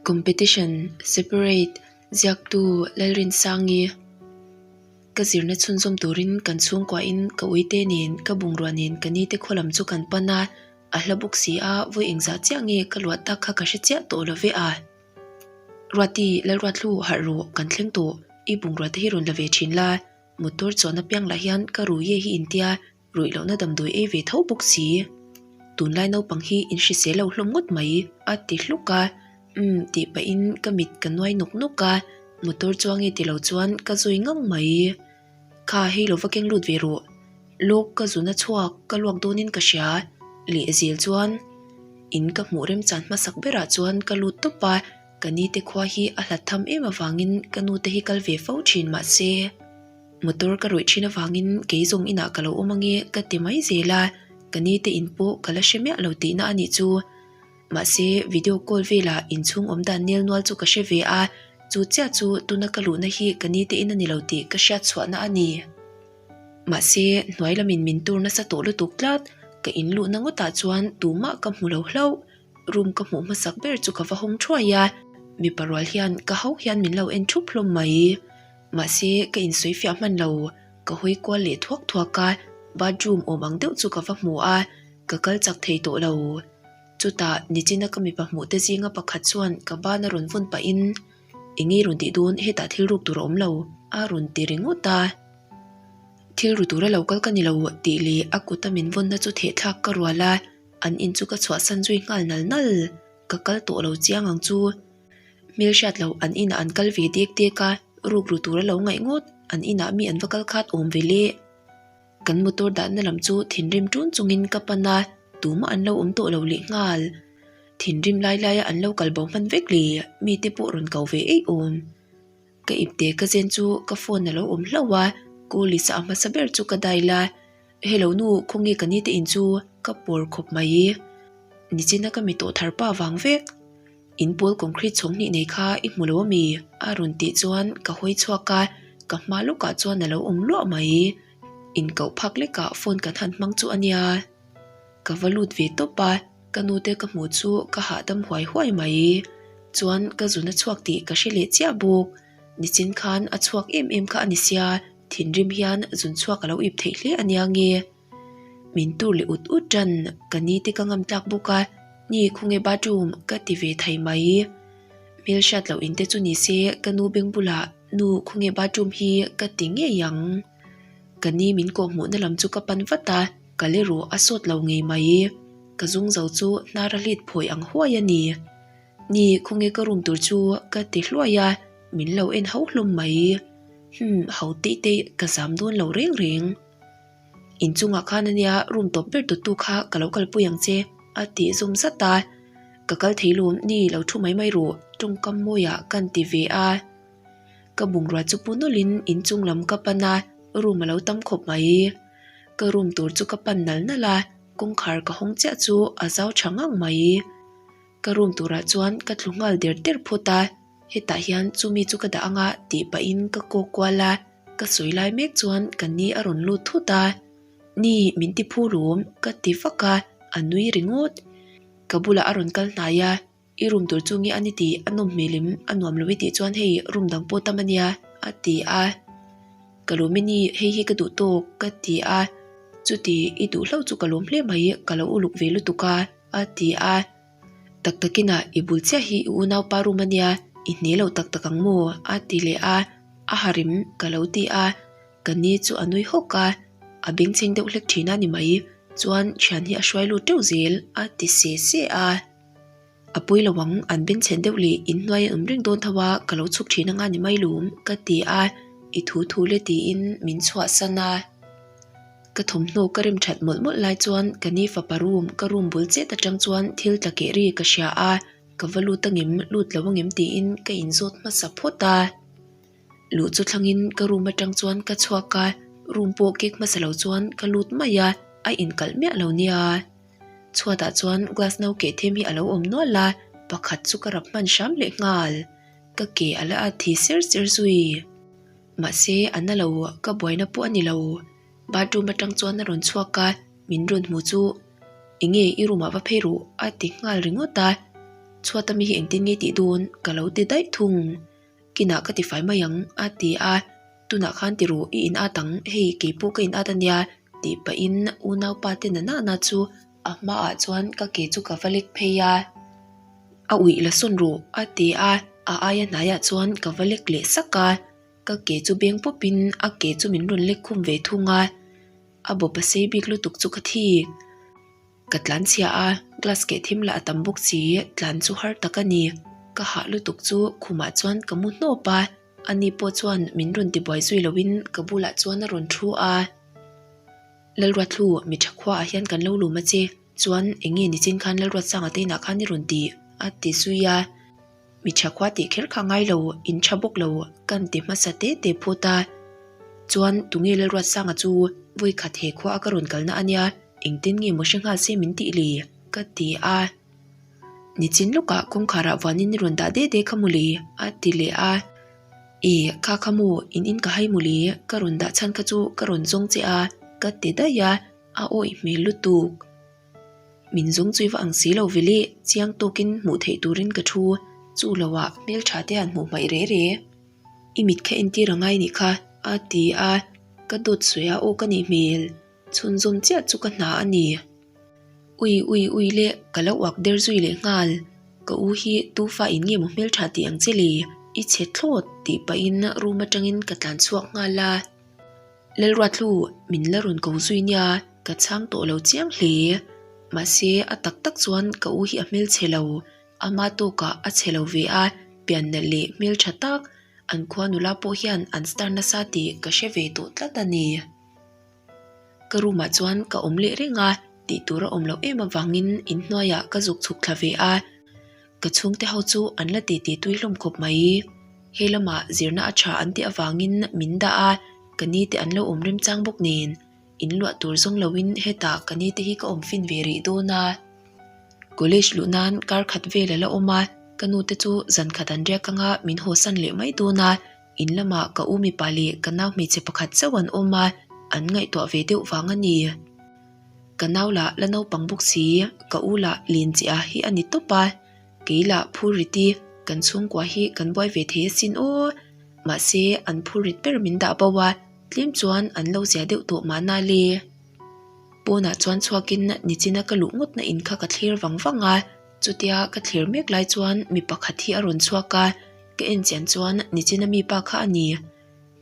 Competition Separate Ziaktu Lalrinsangi Ka zirna chhunzawm turin kan chhungkuahin ka uite nen ka bungrua nen ka nite khaw lam chu kan pan a, a hla bawk si a, vawi engzah chiah nge ka luah tak kha ka hre chiah tawh lo ve a. Ruati, Lalruathlu harh rawh kan thleng tawh, i bungrua te hi rawn la ve thin la, motor chuan apiang lah hian ka rui e hi intia Ruih lohna damdawi ei ve tho bawk si. Tunlai naupang hi in hrisel lo hlawm ngawt mai, a ti hluk a. Umm tih pahin ka mit ka nuai nawk nawk a, motor chuang nge ti lo chuan ka zui ngang mai. Kha hei lo va keng lut ve rawh. Lawk ka zun a chhuak ka luak dawnin ka hria. Lehzel chuan in ka hmuh remchan hmasak berah chuan ka lut tawp a, ka nite khua hi a hlat tham em avangin ka nute hi kal ve fo thin mahse. Motor ka rawih thin avangin kei zawng inah ka lo awm ange ka ti mai zel a, ka ni te in pawh ka la hre miah lo tihna a nih chu. Mahse video call velah inchhung awm dan nel nual chu ka hre ve a, chu chiah chu tuna ka luhna hi ka ni te in a ni lo tih ka hriat chhuahna a ni. Mahse hnuai lamin min tur nasa tawh lutuk tlat, ka in luhna ngawtah chuan tumah ka hmu lo hlauh. Room ka hmuh hmasak ber chu ka va hawng thuai a, mipa rual hian ka hauh hian min lo en thup hlawm mai. Mahse, ka insawi fiah hman lo, ka hawi kual leh thuak thuak a, bathroom awm ang deuh chu ka va hmu a, ka kal chak thei tawh lo. Chutah, nichina ka mipa hmuh te zinga pakhat chuan ka ban a rawn vawn pahin, Eng nge rawn tih dawn, hetah thil ruk tur a awm lo, a rawn ti ringawt a. Thil ru tura lo kal ka ni lo, tih leh a kuta min vawnna chu thehthlak ka rual a, an in chu ka chhuahsan zui nghal nal nal, ka kal tawh lo chiang ang chu. Hmel hriat loh an inah an kal ve dek dek a, rukru tur a lo ngaih ngawt, an inah mi an va kal khat awm ve le. Kan motor dahna lam chu thinrim ṭun chungin ka pan a, tumah an lo awm tawh lo leh nghal. Thinrim lai laia an lo kal bo hman vek le, mite pawh rawn ko ve eih awm. Ka ipte ka zen chu ka phone a lo awm hlauh a, call lisa a hmasa ber chu ka dial a, Hello nu, khawnge ka nite in chu ka pawr khawp mai. Nichina ka mi tawh thar pa vang vek. In pawl concrete chhawng hnih nei kha i hmu lo ami? A rawn tih chuan ka hawi chhuak a, ka hma lawkah chuan a lo awm luah mai. In koh phak lekah phone kan han hmang chu a nia. Ka va lut ve tawp a, ka nute ka hmuh chu ka hahdam huai huai mai. Chuan ka zun a chhuak tih ka hre leh chiah bawk. Nichin khan a chhuak em em kha a ni sia, thinrim hian zun chhuak a lo ip theih hle a nia nge. Min tur leh ut ut tan, ka ni te ka ngam tlak bawk a, ni khawnge bathroom ka ti ve thei mai. Hmel hriat loh in te chu ni se ka nu beng bulah nu khawnge bathroom hi ka ti ngei ang. Ka ni min kawh hmuhna lam chu ka pan vat a, ka le ruh a sawt lo ngei mai. Ka zung zo chu hnar a hlit phawi ang huai a ni. Ni khawnge ka room tur chu ka ti hluai a, min lo en ho hlawm mai. Hum ho tih te ka zam dawn lo reng reng. Inchungah khan ania room tawp ber tawttu kha ka lo kalpui ang che a tih zawm zat a, ka kal thei lum ni lo thu mai mai ruh tawngkam mawiah kan ti ve a. Ka bungrua chu pu nawlhin inchung lam ka pan a, room a lo tam khawp mai. Ka room tur chu ka pan nal nal a, kawngkhar ka hawng chiah chu a zau tha ngang mai. Ka room turah chuan ka tlu nghal der der phawt a, hetah hian chumi chu ka dah anga tih pahin ka kawk kual a. Ka sawi lai mek chuan ka ni a rawn lut thut a, Ni min ti phu rum ka ti vak a, a nui ringawt. Ka bulah a rawn kal hnai a, I room tur chu nge a ni tih a nawm hmel em, a nuam lo i tih chuan hei room dang pawh tam a nia a ti a. Ka lawm i ni, hei hi ka duh tawk ka ti a, chuti i duh hlauh chu ka lawm hle mai, ka lo uluk ve lutuk a a ti a. Tak takin a, i bul chiah hi i unaupa room a nia, i hne lo tak tak ang maw? a ti leh a, a ha rim ka lo ti a, ka ni chu a nui hawk a, a bengchheng deuh hlek thin a ni mai, chuan thian hi a hruai lut teuh zel a ti se se a. A pawi lo ang, an bengchhen deuh leh inhnuai an awm reng dawn tho a, ka lo chhuk thin anga ni mai lum ka ti a, i thu thu le tiin min chhuahsan a. Ka thawmhnaw ka rem that mawlh mawlh lai chuan ka ni fapa room ka room bul chet atang chuan thil tla keh ri ka hria a, ka va lut angem lut lo angem tiin ka inzawt hmasa phawt a. Luh chu thlangin ka room atang chuan ka chhuak a, room pawh kek hmasa lo chuan ka lut mai a, a inkalh miah lo nia. Chhuatah chuan glass no keh them hi a lo awm nual a, pakhat chu ka rap hman hram leh nghal. Ka ke a la at thi ser ser zui. Mahse, a na lo, ka buaina pawh a ni lo. Bathroom atang chuan a rawn chhuak a, min rawn hmu chu, Enge i room ah va phei ru? a ti nghal ringawt a. Chhuat ami hi engtin nge tih dawn ka lo ti daih thung. Kinah ka tifai mai ang a ti a, tunah khan ti rawh i in at ang, hei keipawh ka in at ania tih pahin unaupa te na nana chu a hmaah chuan ka ke chu ka va lek phei a. A uih la sawn rawh a ti a, a aia hnaiah chuan ka va lek leh sak a, ka ke chu beng pawpin a ke chu min rawn lek khum ve thung a, a bawp a sei bik lutuk chu ka thik. Ka tlan chhia a, glass keh thim lah a tam bawk si, tlan chu har tak a ni. Ka hah lutuk chu khumah chuan ka mu hnawp a, ani pawh chuan min rawn tibuai zui loin ka bulah chuan a rawn thu a. Lalruathlu, mi tha khua ah hian kan lo lum a che, chuan eng nge nichin khan Lalruatsanga te inah khan i rawn ti? a ti zui a. Mi tha khua tih kher kha ngai lo, in tha bawk lo kan ti hmasa te te phut a. Chuan tunge Lalruatsanga chu vawikhat he khua a ka rawn kalna a nia, engtin nge maw hre nghal se min tih le? ka ti a. Nichin lawkah kawngkharah vuanin i rawn dah de de kha maw le? a ti leh a. E, kha kha maw, in in ka hai maw le? Ka rawn dah chhan kha chu ka rawn zawng che a, ka ti daih a, a awih hmel lutuk. Min zawng chu i va ang si lo ve le, chiang tawkin hmuh theih turin ka thu, chu loah hmeltha te han hmuh hmaih re re. I mit kha entir a ngai nih kha, a ti a, ka dawt sawi a aw ka nih hmel, chhunzawm chiah chu ka hna a ni. Ui ui ui le, ka lo uak der zui leh nghal, ka u hi tu fa in nge maw hmeltha tih ang che le, i chhe thlawt tih pahin room atangin ka tlan chhuak nghal a. Lalruatlu, min la rawn ko zui nia, ka chhang tawh lo chiang hle. Mahse, a tak tak chuan ka u hi a hmelchhe lo, ama tawkah a chhe lo ve a, pian nalh leh hmeltha tak, an khua nula pawh hian an star nasa tih ka hre ve tawh tlat a ni. Ka room ah chuan ka awm leh reng a, tih tur a awm loh em avangin inhnuaiah ka zuk chhuk thla ve a. Ka chhungte ho chu an la titi tui hlawm khawp mai. He lamah zirna a tha an tih avangin min dah a, ka ni te an lo awm remchang bawk nen. In luah tur zawng loin hetah ka ni te hi ka awm fin ve rih dawn a. College luh nan kar khat vel a la awm a, ka nu te chu zan khat an riak anga min hawsan leh mai dawn a. In lamah ka u mipa leh ka nau hmeichhe pakhat chauh an awm a, an ngaihtuah ve deuh vang a ni. Ka nau lah la naupang bawk si, ka u lah len che a hi a ni tawp a, kei lah phur rit i kan chhungkua hi kan buai ve thei asin aw. Mahse an phur rit ber min dah bo a, tlem chuan an lo zia deuh tawh mahna le. Pawnah chuan chhuakin nichina ka luh ngawtna in kha ka thlir vang vang a, chutia ka thlir mek lai chuan mi pakhat hi a rawn chhuak a, ka en chian chuan nichina mi pa kha a ni.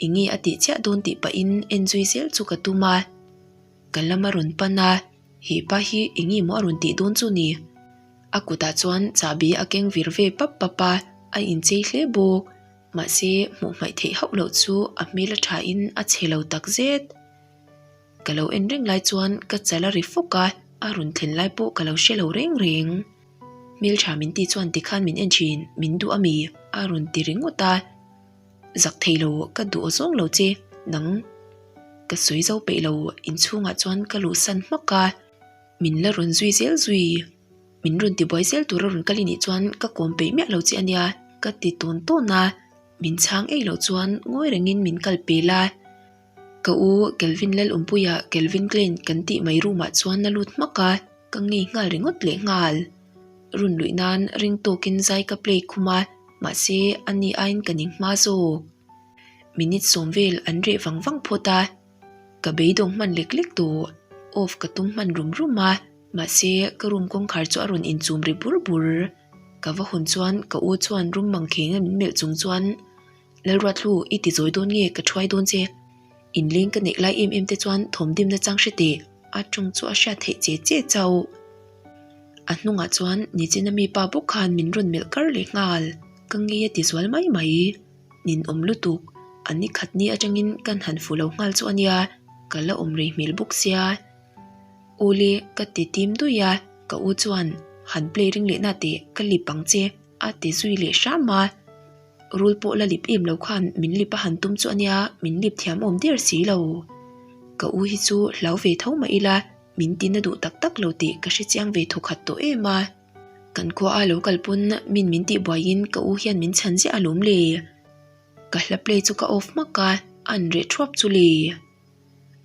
Enge a tih chiah dawn tih pahin en zui zel chu ka tum a. Ka lam a rawn pan a, he pa hi enge maw a rawn tih dawn chu ni? A kutah chuan chahbi a keng vir ve pap pap a, a inchei hle bawk. Mahse, hmuh hmaih theih hauh loh chu a hmel a thain a chhe lo tak zet. Ka lo en reng lai chuan ka chal a ri fawk a, a rawn thlen lai pawh ka lo hre lo reng reng. Hmeltha min tih chuan tikhan min en thin, min duh a mi? a rawn ti ringawt a. Zak thei lo, ka duh aw zawng lo che, nang ka sawi zo peih lo, inchhungah chuan ka luhsan hmak a, min la rawn zui zel zui, min rawn tibuai zel tura rawn kal i nih chuan ka kawm peih miah lo che a nia, ka ti tawn tawn a, min chhang ei loh chuan ngawi rengin min kal pel a, ka u Kelvin Lalawmpuia Kelvin Klein kan tih mai room ah chuan a lut hmak a, ka ngei nghal ringawt leh nghal. Run luih nan ring tawkin zai ka play khum a, mahse a ni aiin ka ning hma zawk. Minute sawm vel an reh vang vang phawt a, ka beidawng hman lek lek tawh. Off ka tum hman rum rum a, mahse ka room kawngkhar chu a rawn inchum ri bur bur. Ka va hawn chuan ka u chuan room mangkheng a min melh chung chuan Lalruathlu, i ti zawi dawn nge ka thuai dawn che? Inleng ka neih lai em em te chuan thawmdim na chang hre teh, a tawng chu a hriat theih che che chauh. A hnungah chuan nichina mi pa bawk khan min rawn melh kar leh nghal, ka ngei a ti zual mai mai. Nin awm lutuk, a ni khat ni atangin kan han fu lo nghal chu a nia, ka la awm rei hmel bawk sia. Ule, ka ti tim dui a, ka u chuan han play ring leh na teh, ka lip ang che, a ti zui leh hram a. Rul pawh la lip em lo khan min lip a han tum chu a nia, min lip thiam awm der si lo. Ka u hi chu hlau ve tho mah ila, min tina duh tak tak lo tih ka hre chiang ve thawkhat tawh em a. Kan khua a lo kal pawn min min tih buaiin ka u hian min chhan ziah alawm le. Ka hla play chu ka off hmak a, a an reh thuap chu le.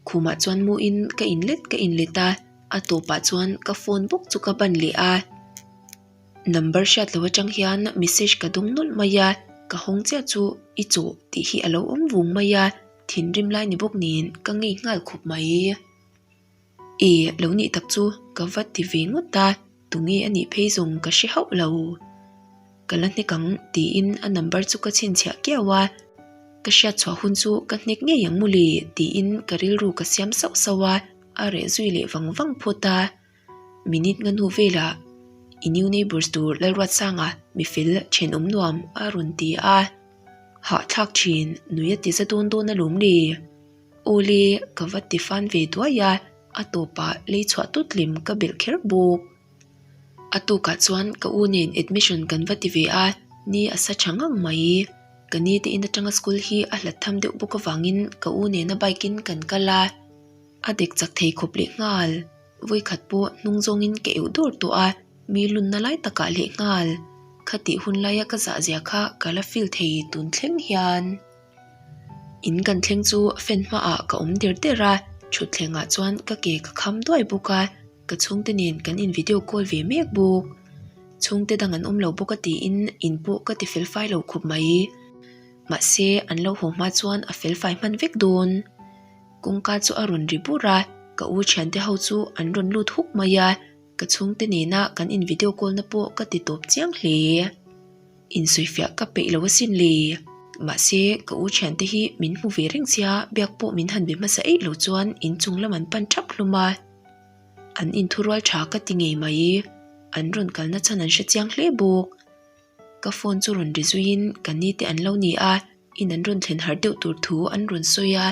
Khumah chuan muin ka inlet ka inlet a, a tawpah chuan ka phone bawk chu ka ban leh a. Number hriat loh atang hian message ka dawng nawlh mai a, ka hawng chiah chu i chawh tih hi a lo awm vung mai a, thinrim lai ni bawk nen ka ngei nghal khawp mai. E lo nih tak chu ka va ti ve ngawt a, tunge a nih phei zawng ka hre hauh lo. Ka la hnek ang tiin a number chu ka chhinchhiah kiau a, ka hriat chhuah hun chu ka hnek ngei ang mawle tiin ka rilru ka siam sauh sauh a, a reh zui leh vang vang phawt a. Minute nga hnu velah i new neighbours tur Lalruatsanga mifel thenawm nuam a rawn ti a, hahthlak thin nui a ti za dawn dawn alawm le. Awle ka va ti fan ve duai a, a tawpah lei chhuah tut lem ka belh kher bawk. A tukah chuan ka u nen admission kan va ti ve a, ni a sa tha ngang mai. Ka ni te in atanga school hi a hlat tham deuh bawk avangin ka u nena bike in kan kal a, a dek chak thei khawp leh nghal. Vawikhat pawh hnung zawngin ka euh dawr tawh a, mi lunna lai takah leh nghal. Khatih hun laia ka zah zia kha ka la feel thei tun thleng hian. In kan thleng chu fan hmaah ka awm der der a, thutthlengah chuan ka ke ka kham duai bawk a, ka chhungte nen kan in video call ve mek bawk. Chhungte dang an awm lo bawk a tiin in pawh ka ti fel fai lo khawp mai. Mahse an lo haw hma chuan a fel fai hman vek dawn. Kawngka chu a rawn ri bur a, ka u thiante ho chu an rawn lut huk mai a, ka chhungte nena kan in video call na pawh ka ti tawp chiang hle. Insawifiah ka peih lo asin le. Mahse, ka u thiante hi min hmu ve reng sia, biak pawh min han be hmasa eih lo chuan inchung lam an pan thap hlum a. An inthurual tha ka ti ngei mai. An rawn kalna chhan an hre chiang hle bawk. Ka phone chu rawn ri zuiin ka ni te an lo ni a, in an rawn thlen harh deuh tur thu an rawn sawi a,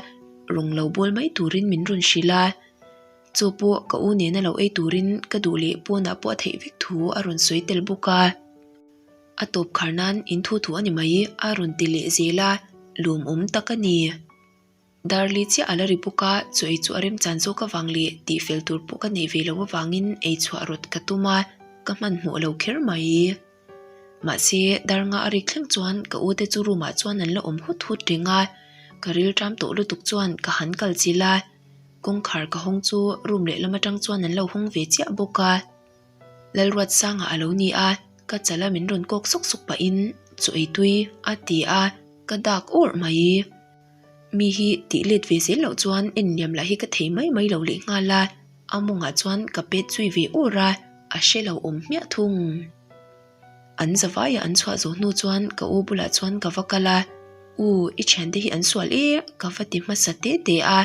rawng lo bawl mai turin min rawn hrilh a. Chaw pawh ka u nena lo ei turin ka duh leh pawnah pawh a theih vek thu a rawn sawi tel bawk a. A tawp khar nan in thu thu a ni mai a rawn ti leh zel a, lawmawm tak a ni. Darli chiah a la ri bawk a, chaw ei chu a remchan zawk avang leh tihfel tur pawh ka neih ve loh avangin ei chhuah rawt ka tum a, ka hmanhmawh lo kher mai. Mahse, dar nga a rik thleng chuan ka u te chu room ah chuan an la awm hut hut reng a, ka rilṭam tawh lutuk chuan ka han kal chilh a, kawngkhar ka hawng chu room lehlam atang chuan an lo hawng ve chiah bawk a. Lalruatsanga a lo ni a, ka chala min rawn kawk sawk sawk pahin chaw ei tui a ti a, ka dak awrh mai. Mi hi tih let ve zel loh chuan en liam lah hi ka thei mai mai lo leh nghal a, a mawngah chuan ka pet zui ve awr a, a hre lo awm hmiah thung. An zavaiah an chhuah zawh hnu chuan ka u bulah chuan ka va kal a, U, i thiante hi an sual e ka va ti hmasa te te a,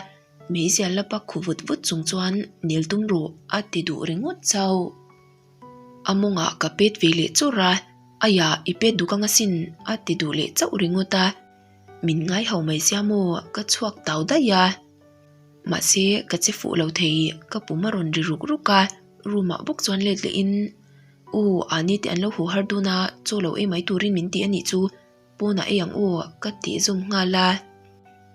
Meizial la pak khu vut vut chung chuan nel tum rawh a ti duh ringawt chauh. A mawngah ka pet ve leh chawrh a, Aiah i pet duk ang asin a ti duh leh chauh ringawt a. Min ngai ho mai sia maw ka chhuak tau daih a. Mahse ka che fuh lo thei ka pum a rawn ri ruk ruk a, room ah bawk chuan let leh in U Ani te an lo huh har dun a, chaw lo ei mai turin min ti a nih chu. Pawnah ei ang aw ka tih zawm nghal a,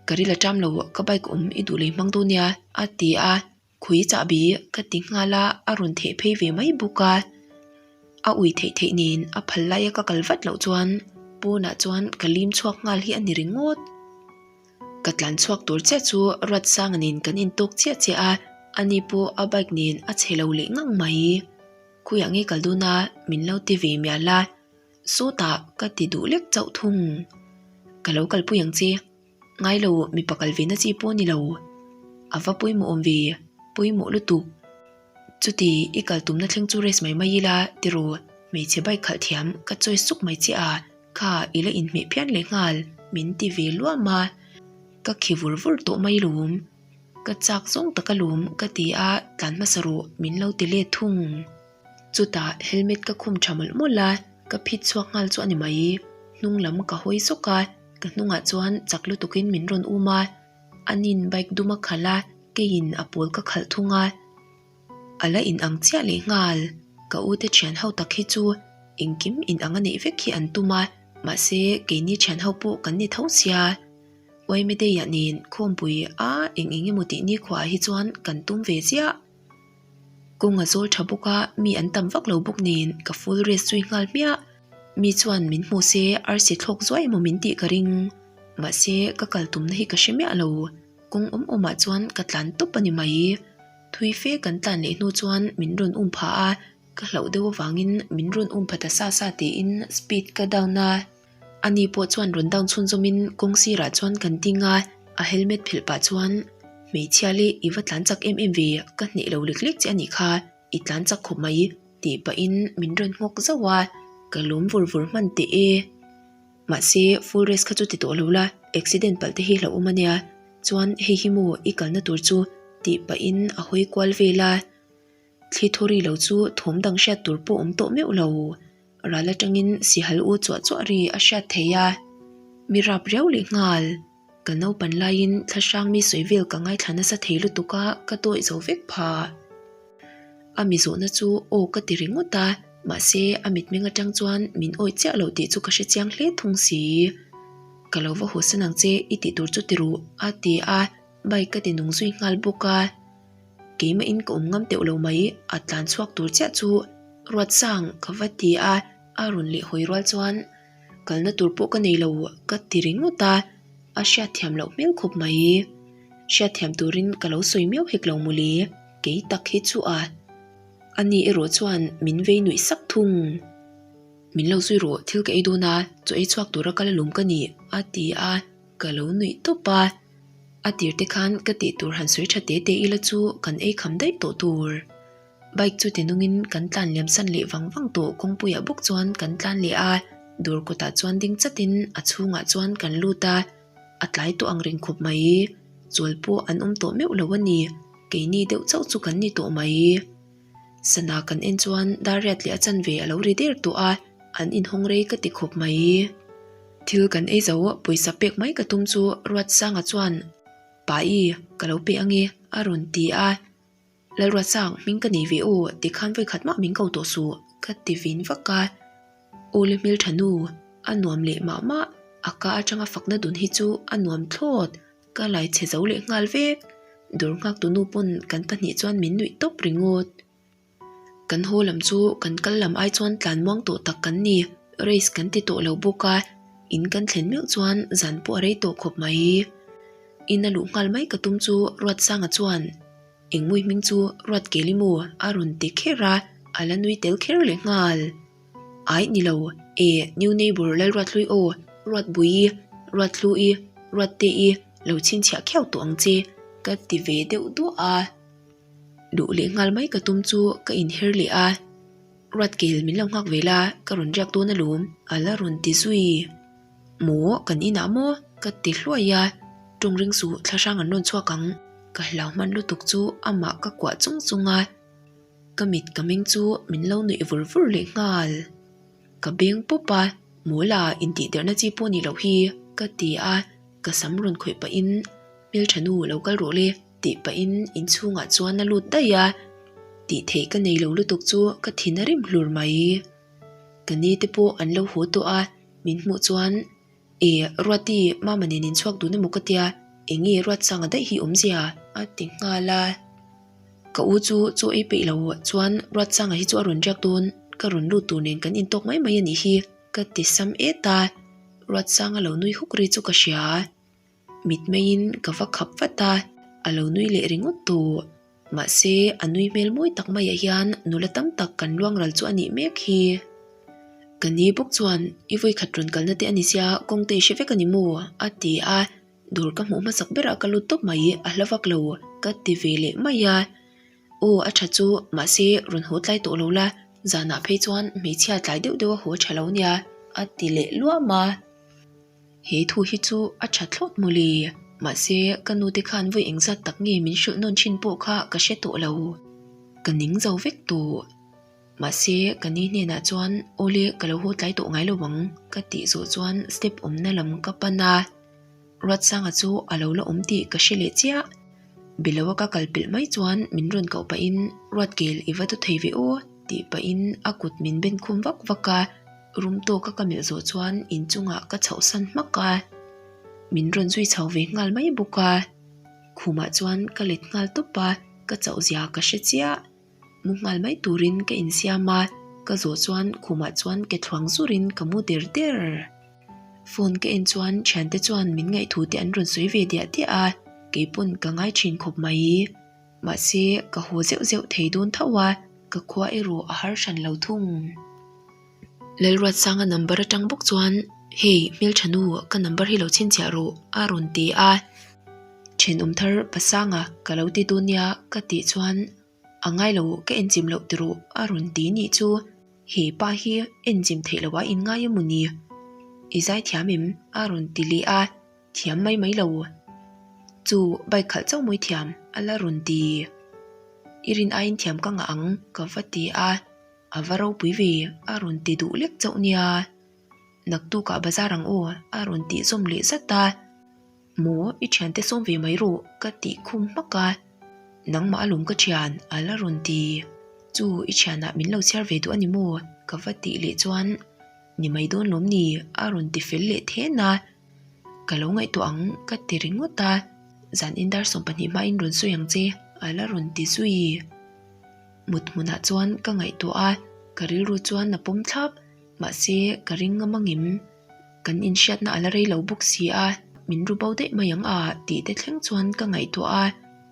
ka ril a ṭam lo ka bike awm i duh lei hmang dawn nia a ti a, khawi chahbi ka ti nghal a, a rawn theh phei ve mai bawk a, a ui theih theih nen a phal laia ka kal vat loh chuan pawnah chuan ka lim chhuak nghal hi a ni ringawt. Ka tlan chhuak tur chiah chu Ruatsanga nen kan intawk chiah chiah a, ani pawh a bike nen a chhe lo leh ngang mai. Khawiah nge kal dawn a min lo ti ve mial a. Sawtah ka ti duh lek chauh thung. Ka lo kalpui ang che. Ngai lo mipa kal ve na chi pawh ni lo. A va pawimawh awm ve, pawimawh lutuk. Chuti i kal tumna thleng chu rest mai mai ila tiraw hmeichhe bike khalh thiam ka chawi suk mai che a, kha i la inhmeh phian leh nghal min ti ve luam a. Ka khi vur vur tawh mai lawm. Ka chak zawng tak alawm ka ti a, tlan hmasa rawh min lo ti let thung. Chutah helmet ka khum tha mawlh mawlh a, ka phit chhuak nghal chu a ni mai. Hnung lam ka hawi zawk a, ka hnungah chuan chak lutukin min rawn um a. Anin bike dum a khalh a, keiin a pawl ka khalh thung a. A la inang chiah leh nghal. Ka u te thian ho tak hi chu engkim inang a neih vek hi an tum a, mahse keini thian ho pawh kan ni tho sia. Uaimedeiah nen khawmpui a eng eng emaw tih nikhuaah hi chuan kan tum ve chiah. Kawng a zawl tha bawk a, mi an tam vak lo bawk nen ka full rest zui nghal hmiah. Mi chuan min hmu se arsi thlawk zuai emaw min tih ka ring. Mahse ka kal tumna hi ka hre miah lo. Kawng awm awmah chuan ka tlan tawp a ni mai. Thui fe kan tlan leh hnu chuan min rawn um phah a. Ka hlauh deuh avangin min rawn um pha ta sa sa tiin speed ka down a. Ani pawh chuan rawn down chhunzawmin kawng sirah chuan kan ding a, a helmet phelh pah chuan, Hmeichhia leh i va tlan chak em em ve, ka hneh lo lek lek che a nih kha, i tlan chak khawp mai, tih pahin min rawn nghawk zauh a, ka lawm vur vur hman teh e. Mahse, full race kha chu ti tawh lo la, accident palh te hi hlauhawm a nia, chuan hei hi maw i kalna tur chu, tih pahin a hawi kual vel a. Thli thaw ri lo chu thawm dang hriat tur pawh awm tawh meuh lo. Ral atangin sihal u chuah chuah ri a hriat thei a, mi rap riau leh nghal. Ka naupan laiin thlahrang mi sawi vel ka ngaithla nasa thei lutuk a, ka dawih zo vek phah. A mi zawhna chu aw ka ti ringawt a, mahse a mitmeng atang chuan min awih chiah loh tih chu ka hre chiang hle thung si. Ka lo va hawsan ang che i tih tur chu ti ruh, a ti a, bike ka ti nung zui nghal bawk a. Keimahin ka awm ngam teuh lo mai, a tlan chhuak tur chiah chu Ruatsang ka va ti a, a rawn leh hawi rual chuan kalna tur pawh ka nei lo ka ti ringawt a, a hriatthiam loh hmel khawp mai. Hriatthiam turin ka lo sawi miau hek lo mawle, kei tak hi chu a. Ani erawh chuan min vei nuih sak thung. Min lo zui rawh, thil ka ei dawn a, chaw ei chhuak tura kal alawm ka ni, a ti a, ka lo nuih tawp a. A tir te khan ka tih tur han sawi tha te te ila chu kan ei kham daih tawh tur. Bike chu tinungin kan tlan liam san leh vang vang tawh kawngpuiah bawk chuan kan tlan leh a, dawr kawtah chuan ding chatin a chhungah chuan kan lut a, a tlai tawh ang reng khawp mai. Chawl pawh an awm tawh meuh lo a ni, keini deuh chauh chu kan ni tawh mai. Sana kan en chuan dar riat leh a chanve a lo ri der tawh a, an inhawng rei ka ti khawp mai. Thil kan ei zo, pawisa pek mai ka tum chu Ruatsanga chuan, Pai, ka lo pe ange, a rawn ti a. Lalruatsang, hming ka nei ve aw, tikhan vawikhat mah min ko tawh suh, ka ti vin vak a. Aw le hmeltha nu, a nuam leh mah mah, a ka atanga fakna dun hi chu a nuam thlawt, Ka lai chhe zo leh nghal vek. Dawr nghaktu nu pawn kan pahnih chuan min nuih tawp ringawt. Kan haw lam chu kan kal lam ai chuan tlan muang tawh tak kan ni. Race kan ti tawh lo bawk a, in kan thlen meuh chuan zan pawh a rei tawh khawp mai. In a luh nghal mai ka tum chu Ruatsanga chuan Engmui hming chu Ruatkeli maw a rawn ti kher a, a la nui tel kher leh nghal. Aih ni lo, e new neighbour Lalruathlui aw, Ruatbui, Ruathlui, Ruatte-i lo chhinchhiah khiau tawh ang che, ka ti ve deuh duah a. Luh leh nghal mai ka tum chu ka inher leh a, Ruatkel min lo nghak ve la, ka rawn riak dawn alawm, a la rawn ti zui. Maw, kan inah maw? ka ti hluai a, tawng ring suh thlahrang an rawn chhuak ang, ka hlau hman lutuk chu amah ka kuah chung chung a. Ka mit ka meng chu min lo nuih vur vur leh nghal. Ka beng pawp a, Mawla intih derhna chi pawh ni loh hi ka ti a, ka sam rawn khawih pahin Hmeltha nu lo kal rawh le tih pahin inchhungah chuan a lut daih a, tih theih ka nei lo lutuk chu ka thin a rim hlur mai. Ka ni te pawh an lo haw tawh a, min hmuh chuan E, Ruati, Mama nen in chhuak dun emaw ka tia, eng nge Ruatsanga daih hi awmzia? a ti nghal a. Ka u chu chaw ei peih lo chuan Ruatsanga hi chu a rawn riak dawn, ka rawn lut tur nen kan intawk mai mai a nih hi, ka ti sam et a. Ruatsanga lo nui huk ri chu ka hria. Mitmeiin ka va khap vat a, a lo nui leh ringawt tawh. Mahse, a nui hmel mawi tak maiah hian nula tam tak kan luang ral chu a nih mek hi. Ka ni bawk chuan, I vawikhat rawn kalna te a ni sia, kawng te i hre vek a ni maw? a ti a, dawr ka hmuh hmasak berah ka lut tawp mai, a hla vak lo, ka ti ve leh mai a. Aw, a tha chu, mahse, rawn haw tlai tawh lo la, zanah phei chuan hmeichhia tlai deuh deuh a haw tha lo nia, a ti leh luam a. He thu hi chu a tha thlawt mawle, mahse ka nu te khan vawi engzat tak nge min hrilh nawn thin pawh kha ka hre tawh lo. Ka ning zo vek tawh. Mahse ka ni hnenah chuan awle ka lo haw tlai tawh ngai lo ang ka tih zawh chuan step awmna lam ka pan a. Ruatsanga chu a lo la awm tih ka hre leh chiah. Beloa ka kal pelh mai chuan min rawn koh pahin Ruatkel i va tu thei ve aw tih pahin a kut min ben khum vak vak a. Rum tawka ka melh zawh chuan inchungah ka chhohsan hmak a, min rawn zui chho ve nghal mai bawk a. Khumah chuan ka let nghal tawp a, ka chauh zia ka hre chiah. Mu nghal mai turin ka insiam a, ka zawh chuan khumah chuan ke thluang zurin ka mu der der. Phone ka en chuan thiante chuan min ngaihthu te an rawn sawi ve diah diah a, keipawn ka ngai thin khawp mai. Mahse, ka haw zeuh zeuh thei dawn tho a. Ka khua erawh a har hran lo thung. Lalruatsanga number atang bawk chuan, Hey, hmeltha nu, ka number hi lo chhinchhiah rawh, a rawn ti a. Thenawm thar Pasanga ka lo ti dawn nia ka tih chuan, A ngai lo, ka enchim loh ti rawh, a rawn ti nih chu. He pa hi enchim theih loh a inngai emaw ni? I zaithiam em? a rawn ti leh a. Thiam mai mai lo. Chu bike khalh chauh mawi thiam a la rawn ti. I rin aiin thiam ka ngah ang ka va ti a, a va ropui ve a rawn ti duh lek chauh nia. Naktukah bazar ang aw a rawn tih zawm leh zat a. Maw i thiante sawm ve mai rawh ka tih khum hmak a. Nangmah alawm ka thian a la rawn ti. Chu i thianah min lo chhiar ve duh a ni maw ka va tih leh chuan ni mai dawn lawm ni a rawn ti fel leh then a. Ka lo ngaihtuah ang ka ti ringawt a, zan in dar 12 hmain rawn sawi ang che a la rawn ti zui. Mut hmunah chuan ka ngaihtuah a, ka rilru chuan a pawm thlap, mahse ka ring ngam angem? Kan inhriatna a la rei lo bawk si a, min ru bo daih mai ang a tih te thleng chuan ka ngaihtuah a,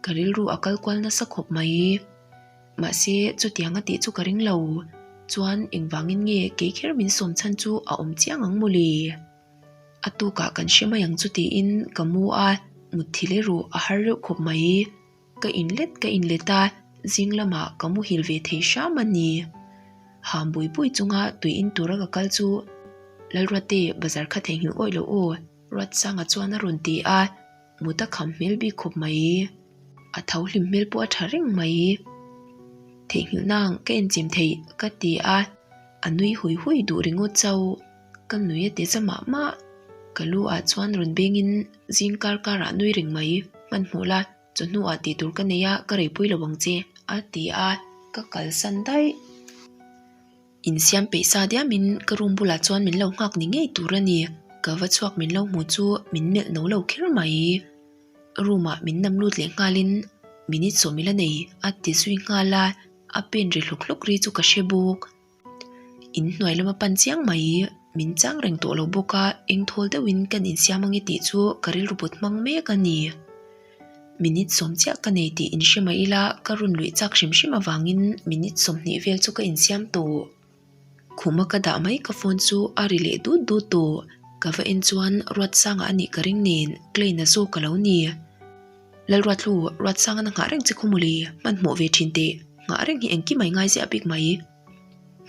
ka rilru a kal kual nasa khawp mai. Mahse chutiang a tih chu ka ring lo, chuan engvangin nge kei kher min sawm chhan chu a awm chiang ang mawle? A tukah kan hre mai ang chu tiin ka mu a, mutthil erawh a har reuh khawp mai. Ka inlet ka inlet a, zing lamah ka muhil ve thei hram a ni. Ham bui bui chunga tui in tura ka kal chu Lalruate bazar kha theihnghilh awih loh aw, Ruatsanga chuan a rawn ti a, mut a kham hmel bik khawp mai. A tho hlim hmel pawh a tha reng mai. Theihnghilh nang ka enchim theih ka ti a, a nui hui hui duh ringawt chauh. Ka nui a ti za mah mah. Ka lu ah chuan rawn bengin zing kar kar ah nui reng mai. Hmanhmawh la, chawhnu ah tih tur ka nei a, ka reipui lo ang che, a ti a, ka kalsan daih. Insiam peih sa diamin ka room bulah chuan min lo nghak ni ngei tur a ni. Ka va chhuak min lo hmu chu min melh no lo kher mai. Room ah min nam lut leh nghalin minute sawm ila nei, a ti zui nghal a, a pen ri hlawk hlawk ri chu ka hre bawk. In hnuai lama pan chiang mai min chang reng tawh lo bawk a, eng thawl deuhin kan insiam ange tih chu ka rilru put hmang mek a ni. Minute sawm chiah ka nei tih inhre mai ila ka rawn luih chak hrim hrim avangin minute 20 vel chu ka insiam tawh. Khuma ka dah mai ka phone chu a ri leh dut dut tawh. Ka va en chuan Ruatsanga a nih ka ring nen Klein-a zawk a lo ni. Lalruatlu, Ruatsanga na nghah reng che khaw mawle, hmanhmawh ve thin teh, nghah reng hi engkim a i ngai ziah bik mai.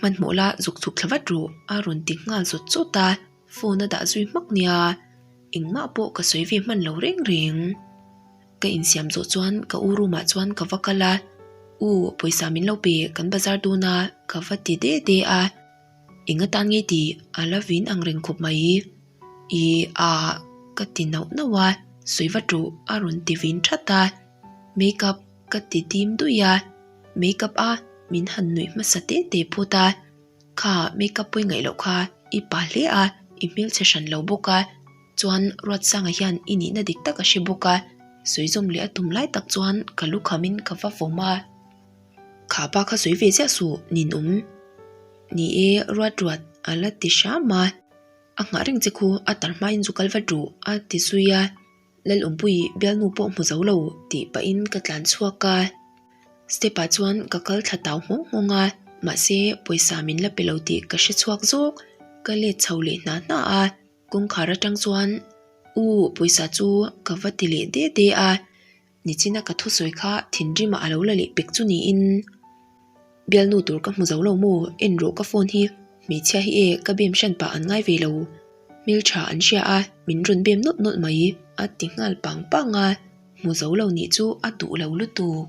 Hmanhmawh la zuk chhuk thla vat rawh, a rawn ti nghal zawt zawt a, phone a dah zui hmak nia. Engmah pawh ka sawi ve hman lo reng reng. Ka insiam zawh chuan ka u room ah chuan ka va kal a, U, pawisa min lo pe, kan bazar dawn a, ka va ti de de a. Eng atan nge tih a la vin ang reng khawp mai. I a ka ti nauh nauh a, sawi vat rawh a rawn ti vin that a. Make up ka ti dim dui a, make up a min han nuih hmasa te te phawt a. Kha make up pawi ngaih loh kha i pa hle a, i hmelchhe hran lo bawk a. Chuan Ruatsanga hian i nihna dik tak a hre bawk a, sawi zawm leh a tum lai tak chuan ka lu khamin ka va vawm a. Kha pa kha sawi ve ziah suh, ninawm. Ni e, ruat ruat a la ti hram a. A nghah reng che khu, a tar hmain zu kal vat ruh, a ti zui a. Lalawmpui bialnu pawh hmu zo lo tih pahin ka tlan chhuak a. Step ah chuan ka kal thla tau nghawng nghawng a, mahse pawisa min la pe lo tih ka hre chhuak zawk. Ka let chho leh hna hna a, kawngkhar atang chuan U, pawisa chu ka va ti leh de de a. Nichina ka thusawi kha thinrimah a lo la leh pek chu niin bialnu tur ka hmu zo lo maw? En rawh ka phone hi, hmeichhia hi e ka bem hran pah an ngai ve lo. Hmeltha an hria a, min rawn bem nawlh nawlh mai a ti nghal pang pang a, hmu zo lo nih chu a duh lo lutuk.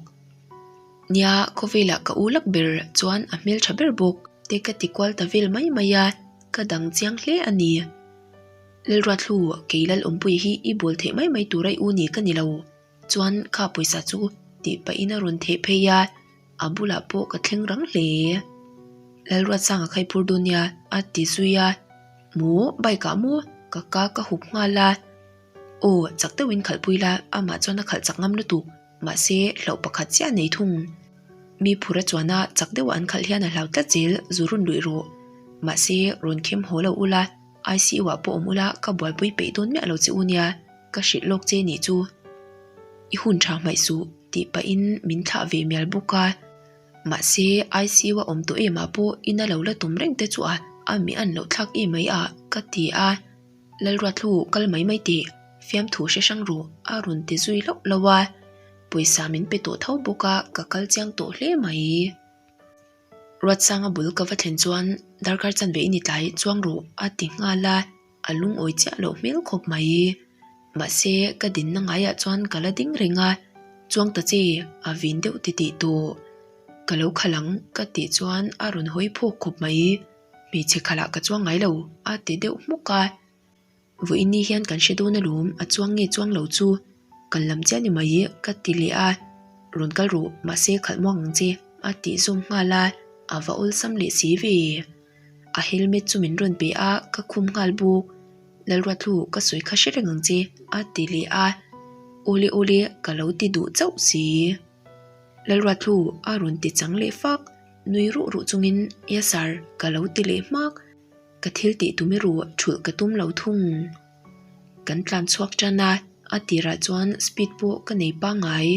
Nia, khawvelah ka u lak ber chuan a hmeltha ber bawk te ka ti kual ta vel mai mai a, ka dang chiang hle a ni. Lalruathlu, kei Lalawmpuia hi i bawl theih mai mai tur a i u ni ka ni lo. Chuan kha pawisa chu tih pahin a rawn theh phei a, a bulah pawh ka thleng rang hle. Lalruatsanga kha i phur dawn nia a ti zui a, Maw, bike ah maw? Ka ka ka hup nghal a. Aw, chak deuhin khalhpui la, amah chuan a khalh chak ngam lutuk. Mahse, hlauh pakhat chiah a nei thung. Mi phur a chuan a, chak deuha an khalh hian a hlau tlat zel, zu run luih rawh. Mahse, rawn khem haw lo ula, ICU ah pawh awm ula ka buaipui peih dawn miah lo che u nia, ka hrilh lawk che nih chu. I hun tha hmaih suh, tih pahin min thlah ve mial bawk a. Mahse, ICU a awm tawh em ah pawh ina lo la tum reng te chu a a mi an loh thlak em mai a, ka ti a. Lalruatlu kal mai mai teh, fiamthu hre hrang rawh a rawn ti zui hlauh hlauh a. Pawisa min pe tawh tho bawk a, ka kal chiang tawh hle mai. Ruatsanga bul ka va thlen chuan darkar chanve i ni tlai chuang rawh a ti nghal a, a lungawi chiah loh hmel khawp mai. Mahse, ka dinna ngaiah chuan ka la ding reng a, chuang ta che a vin deuh titih tawh. Ka lo khalh ang ka tih chuan a rawn hawi phawk khawp mai. Hmeichhe khalh ah ka chuang ngai lo a ti deuh hmuk a. Vawiin ni hian kan hre dawn alawm, a chuang nge chuang lo chu kan lam chiah ni mai ka ti leh a, rawn kal rawh mahse khalh muang ang che a tih zawm nghal a, a va awlsam leh si ve. A helmet chu min rawn pe a, ka khum nghal bawk. Lalruatlu ka sawi kha hre reng ang che a ti leh a, awle awle ka lo ti duh chauh si. Lalruatlu a rawn ti chang leh fak, nui ruh ruh chungin Yes sir ka lo ti leh hmak. Ka thil tih tum erawh thulh ka tum lo thung. Kan tlan chhuak tan a, a tirah chuan speed pawh ka nei pangngai.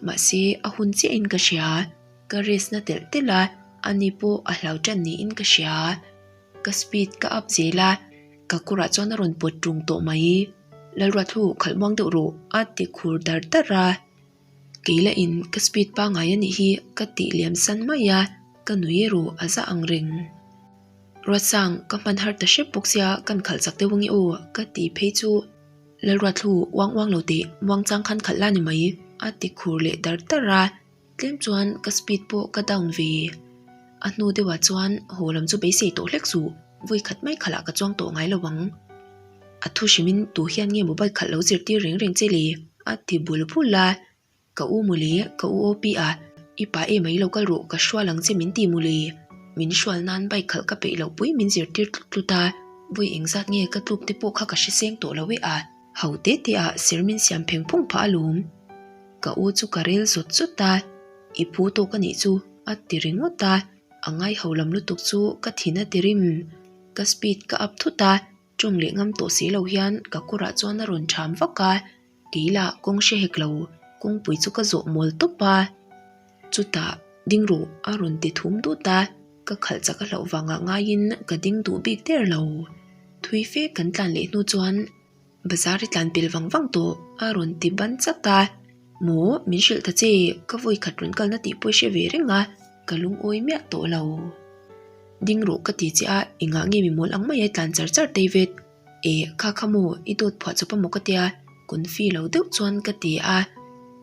Mahse, a hun chiahin ka hria. Ka race na telh telh a, ani pawh a hlau tan niin ka hria. Ka speed ka up zel a, ka kawrah chuan a rawn pawt ṭung tawh mai. Lalruathu, khalh muang deuh rawh, a ti khur dar dar a. Kei la in ka speed pangngai a nih hi ka tih liam san mai a, ka nui erawh a za ang reng. Ruatsang, ka hman har ta hrep bawk sia kan khalh chak deuh ange aw ka ti phei chu Lalruathu uang uang lo teh muangchang khan khalh la ni mai a ti khur leh dar dar a, tlem chuan ka speed pawh ka down ve. A hnu deuhah chuan haw lam chu beisei tawh hlek suh, vawi khat mai khalh ah ka chuang tawh ngai lo ang. A thu hrimin tu hian nge mobile khalh lo zirtir reng reng che le? A ti bul bul a, Ka u mawle, ka u OP a, i pa em mai lo kal rawh, ka hrual ang che min ti mawle. Min hrual nan bike khalh ka peih loh pui min zirtir tlut tlut a, vawi engzat nge ka tluk te pawh kha ka hre seng tawh lo e a. Ho te te ah ser min siam pheng phung phah alawm. Ka u chu ka rel zawt zawt a, i phu tawk a nih chu a ti ringawt a, a ngai ho lam lutuk chu ka thin a ti rim. Ka speed ka up thut a, tawng leh ngam tawh si lo hian ka kawrah chuan a rawn ṭham vak a. Keilah kawng hre hek lo, kawngpui chu ka zawh mawl tawp a. Chutah ding rawh a rawn ti thum dut a, ka khalh chak a hlauh vangah ngaiin ka ding duh bik der lo. Thui fe kan tlan leh hnu chuan bazar i tlan pel vang vang tawh a rawn ti ban chat a. Maw min hrilh ta che, ka vawi khat rawn kalna tih pawh i hre ve reng a, ka lungawi miah tawh lo. Ding rawh ka ti che a, engah nge mi mawl ang mai a i tlan char char David? E, kha kha maw, i dawt phuah chawp a maw ka tia, confi lo deuh chuan ka ti a,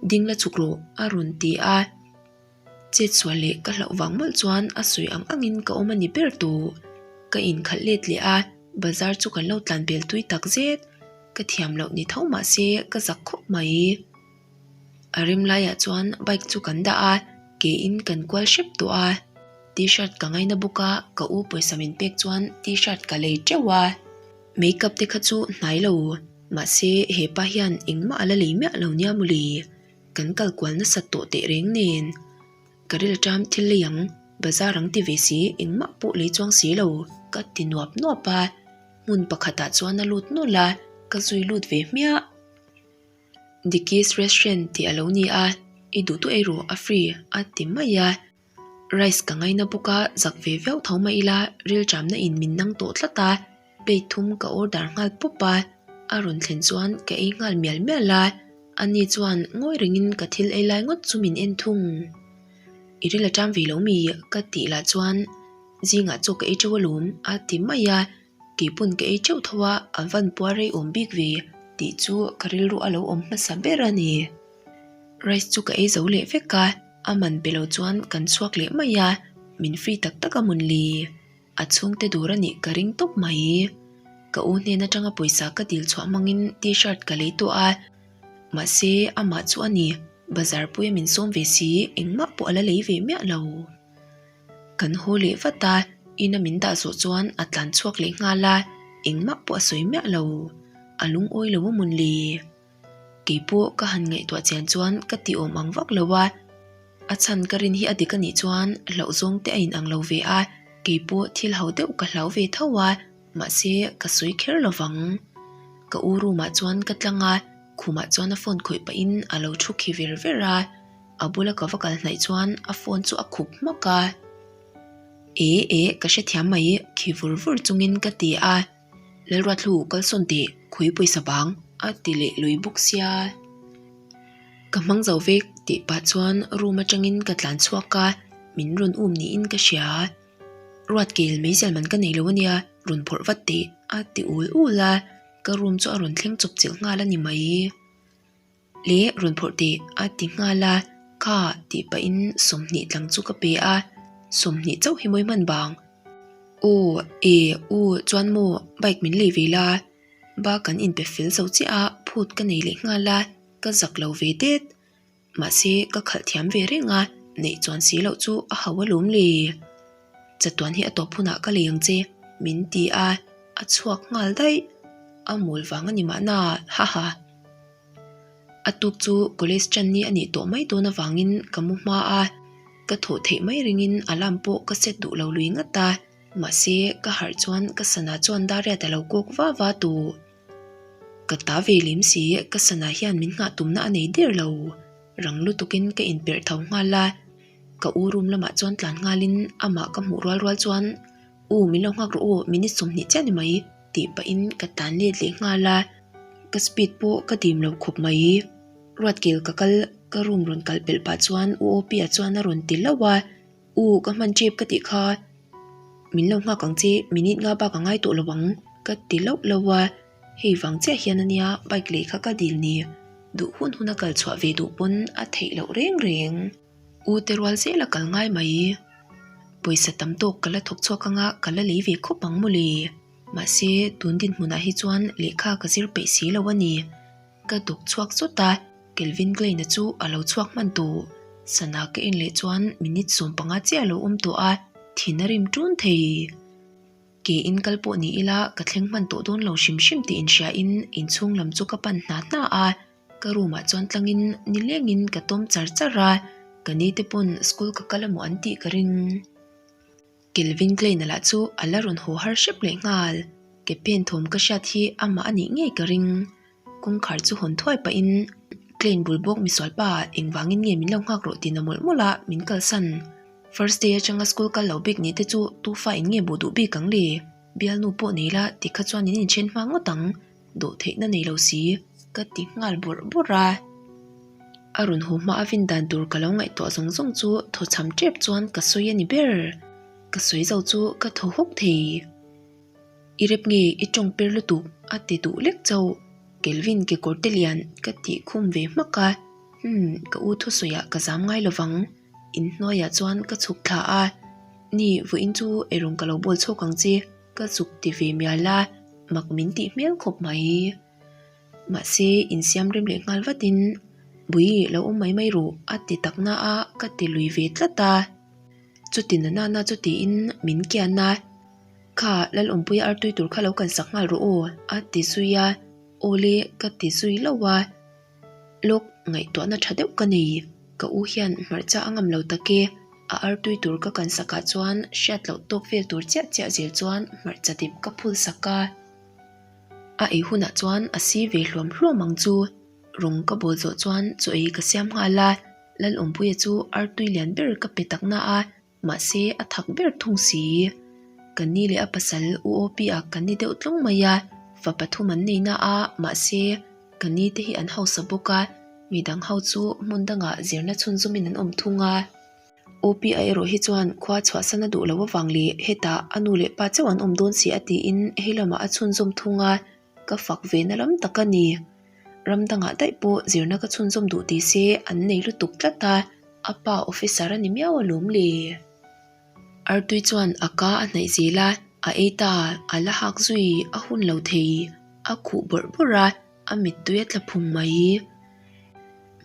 ding la chuk rawh a rawn ti a, chet sual leh ka hlauh vang mawlh chuan a sawi ang angin ka awm a ni ber tawh. Ka inkhalh let leh a, bazar chu kan lo tlan bel tui tak zet, ka thiam loh ni tho mah se ka zak khawp mai. A rem laiah chuan bike chu kan dah a, ke in kan kual hrep tawh a. T-shirt ka ngaina bawk a, ka u pawisa min pek chuan T-shirt ka lei teuh a. Makeup te kha chu hnai lo, mahse hepa hian engmah a la lei miah lo nia mawle. Kan kal kual nasat tawh teh reng nen. Ka ril ṭam thil lei ang, bazar ang ti ve si, engmah pawh lei chuang si lo, ka ti nuap nuap a. Hmun pakhatah chuan a lut nawlh a, ka zui lut ve hmiah. Dicky's restaurant tih a lo ni a, i duh duh ei rawh a free a ti mai a. Rice ka ngaina bawk a, zak ve viau tho mah ila rilṭamna in min nang tawh tlat a, plate thum ka order nghal pawp a, a rawn thlen chuan ka ei nghal mial mial a, ani chuan ngawi rengin ka thil ei lai ngawt chu min en thung. I ril a ṭam ve lo mi? ka tih lah chuan zingah chaw ka ei ṭeuh alawm a ti mai a. Keipawn ka ei teuh tho a, a van puar rei awm bik ve tih chu ka rilru a lo awm hmasa ber a ni. Rice chu ka ei zo leh vek a, a man pe lo chuan kan chhuak leh mai a, min free tak tak a mun li. A chhungte dur a nih ka ring tawp mai. Ka u hnen atanga pawisa ka dil chhuah hmangin t-shirt ka lei tawh a, mahse amah chu a ni, bazar puia min sawm ve si engmah pawh a la lei ve miah lo. Kan haw leh vat a, ina min dah zawh chuan a tlan chhuak leh nghal a, engmah pawh a sawi miah lo. A lungawi lo a mawn le. Keipawh ka han ngaihtuah chian chuan ka ti awm ang vak lo a, a chhan ka rin hi a dik a nih chuan hlauh zawng te a inang lo ve a, keipawh thil ho deuh ka hlau ve tho a, mahse ka sawi kher lo vang. Ka u room ah chuan ka tlang a, khumah chuan a phone khawih pahin a lo thu khi ver ver a. A bula ka va kal hnaih chuan a phone chu a khup hmak a. E e ka hrethiam mai khi vur vur chungin ka ti a. Lalruathlu kalsawn teh khawi pawisa bang a ti leh lui bawk sia. Ka hmang zo vek tih pah chuan room atangin ka tlan chhuak a, min rawn um niin ka hria. Ruatkel meizial man ka nei lo ania rawn phawrh vat teh a ti ul ul a, ka room chu a rawn thleng chawp chilh nghal a ni mai. Le rawn phawrh teh a ti nghal a, kha tih pahin 20 tlang chu ka pe a, 20 chauh hi mawi hman bang. Aw e u chuan maw bike min lei ve la, ba kan inpe fel zo chiah a phut ka nei leh nghal a, ka zak lo ve det. Mahse ka khalh thiam ve reng a, neih chuan si loh chu a hau alawm le. Chatuan hi a tawp hunah ka lei ang che min ti a, a chhuak nghal daih. A mawl vang a ni mahna haha. A tuk chu college chan ni a nih tawh mai dawn avangin ka mu hma a, ka thawh theih mai ringin alarm pawh ka set duh lo lui ngat a, mahse ka harh chuan ka sana chuan Dariat a lo kawk va va tawh. Ka ta ve lem si, ka sana hian min nghah tumna a nei der lo. Rang lutukin ka inperh tho nghal a, ka u room lamah chuan tlan nghalin amah ka hmuh rual rual chuan U min lo nghak rawh u, minute 20 chiah ni mai tih pahin ka tan let leh nghal a, ka speed pawh ka dim lo khawp mai. Ruatkel ka kal ka room rawn kal pelh pah chuan U Opi-a chuan a rawn ti hlauh a, U ka hman tep ka tih kha min lo nghak ang che minute nga bak a ngai tawh lo ang ka ti hlauh hlauh a, hei vang chiah hian ania bike lei kha ka dil ni, duh hun hun a kal chhuah ve duh pawn a theih loh reng reng. U te rual zel a kal ngai mai. Pawisa tam tawk ka la thawk chhuak anga ka la lei ve khawp ang mawle. Mahse tun dinhmunah hi chuan lehkha ka zir peih si lo a ni. Ka dawk chhuak zawt a, Kelvin Klein-a chu a lo chhuak hman tawh. Sana ka en leh chuan minute 15 chiah a lo awm tawh a, thin a rim ṭun thei. Ke in kal pawh ni ila ka thleng hman tawh dawn lo hrim hrim tih inhriain inchhung lam chu ka pan hna hna a. Ka room ah chuan tlangin nilengin ka tawm char char a, ka ni te pawn school ka kal emaw an tih ka ring. Kelvin Klein-a lah chu a la rawn haw har hrep leh nghal. Ke pen thawm ka hriat hi amah a nih ngei ka ring. Kawngkhar chu hawn thuai pahin Klein bul bawk misual pa engvangin nge min lo nghak rawh tina mawlh mawlh a min kalsan. First day atanga school kal lo bik nih te chu tufa in nge buh duh bik ang le? Bialnu pawh nei la tikha chuan in inthen hma ngawt ang. Dawh theihna nei lo si, ka ti nghal bawrh bawrh a. A rawn haw hma a vin dan tur ka lo ngaihtuah zawng zawng chu thaw chham tep chuan ka sawi a ni ber. Ka sawi zo chu ka thaw hawk thei. I rep nge i tawng per lutuk a ti duh lek chauh. Kelvin kekawr te lian ka tih khum ve hmak a. Umm ka u thusawiah ka zam ngai lovang. Inhnuaiah chuan ka chhuk thla a. Ni vawiin chu erawng ka lo bawl chhawk ang che. Ka zuk ti ve mial a, mak min tih hmel khawp mai. Mahse, insiam rem leh nghal vatin, Bui, lo awm mai mai rawh, a ti tak na a, ka ti lui ve tlat a. Chuti na nana chu tiin min kian a, Kha, Lalawmpuia artui tur kha lo kan sak nghal rawh aw, a ti zui a, Awle, ka ti zui loh a. Lawk ngaihtuahna tha deuh ka nei. Ka u hian hmarcha a ngam lo tak e. A artui tur ka kan sakah chuan hriat loh tawk vel tur chiah chiah zel chuan hmarcha dip ka phul sak a. A ei hunah chuan a si ve hluam hluam ang chu. Rawng ka bawl zawh chuan chaw ei ka siam nghal a. Lalawmpuia chu artui lian ber ka pe tak na a. Mahse, a thak ber thung si. Ka ni leh a pasal U Opi-a kan ni deuh tlawng mai a, fa pathum an nei na a, mahse, ka ni te hi an hausa bawk a, midang ho chu hmun dangah zirna chhunzawmin an awm thung a. Opi-a erawh hi chuan khua chhuahsan a duh loh avang leh hetah a nu leh pa chauh an awm dawn si a tiin hei lamah a chhunzawm thung a, ka fak ve na lam tak a ni. Ram dangah daih pawh zirna ka chhunzawm duh ti se an nei lutuk tlat a. A pa officer a ni miau alawm le. Artui chuan a ka a hnaih zel a, a ei ta, a la hak zui, a hun lo thei. A khuh bawrh bawrh a, a mittui a tla phung mai.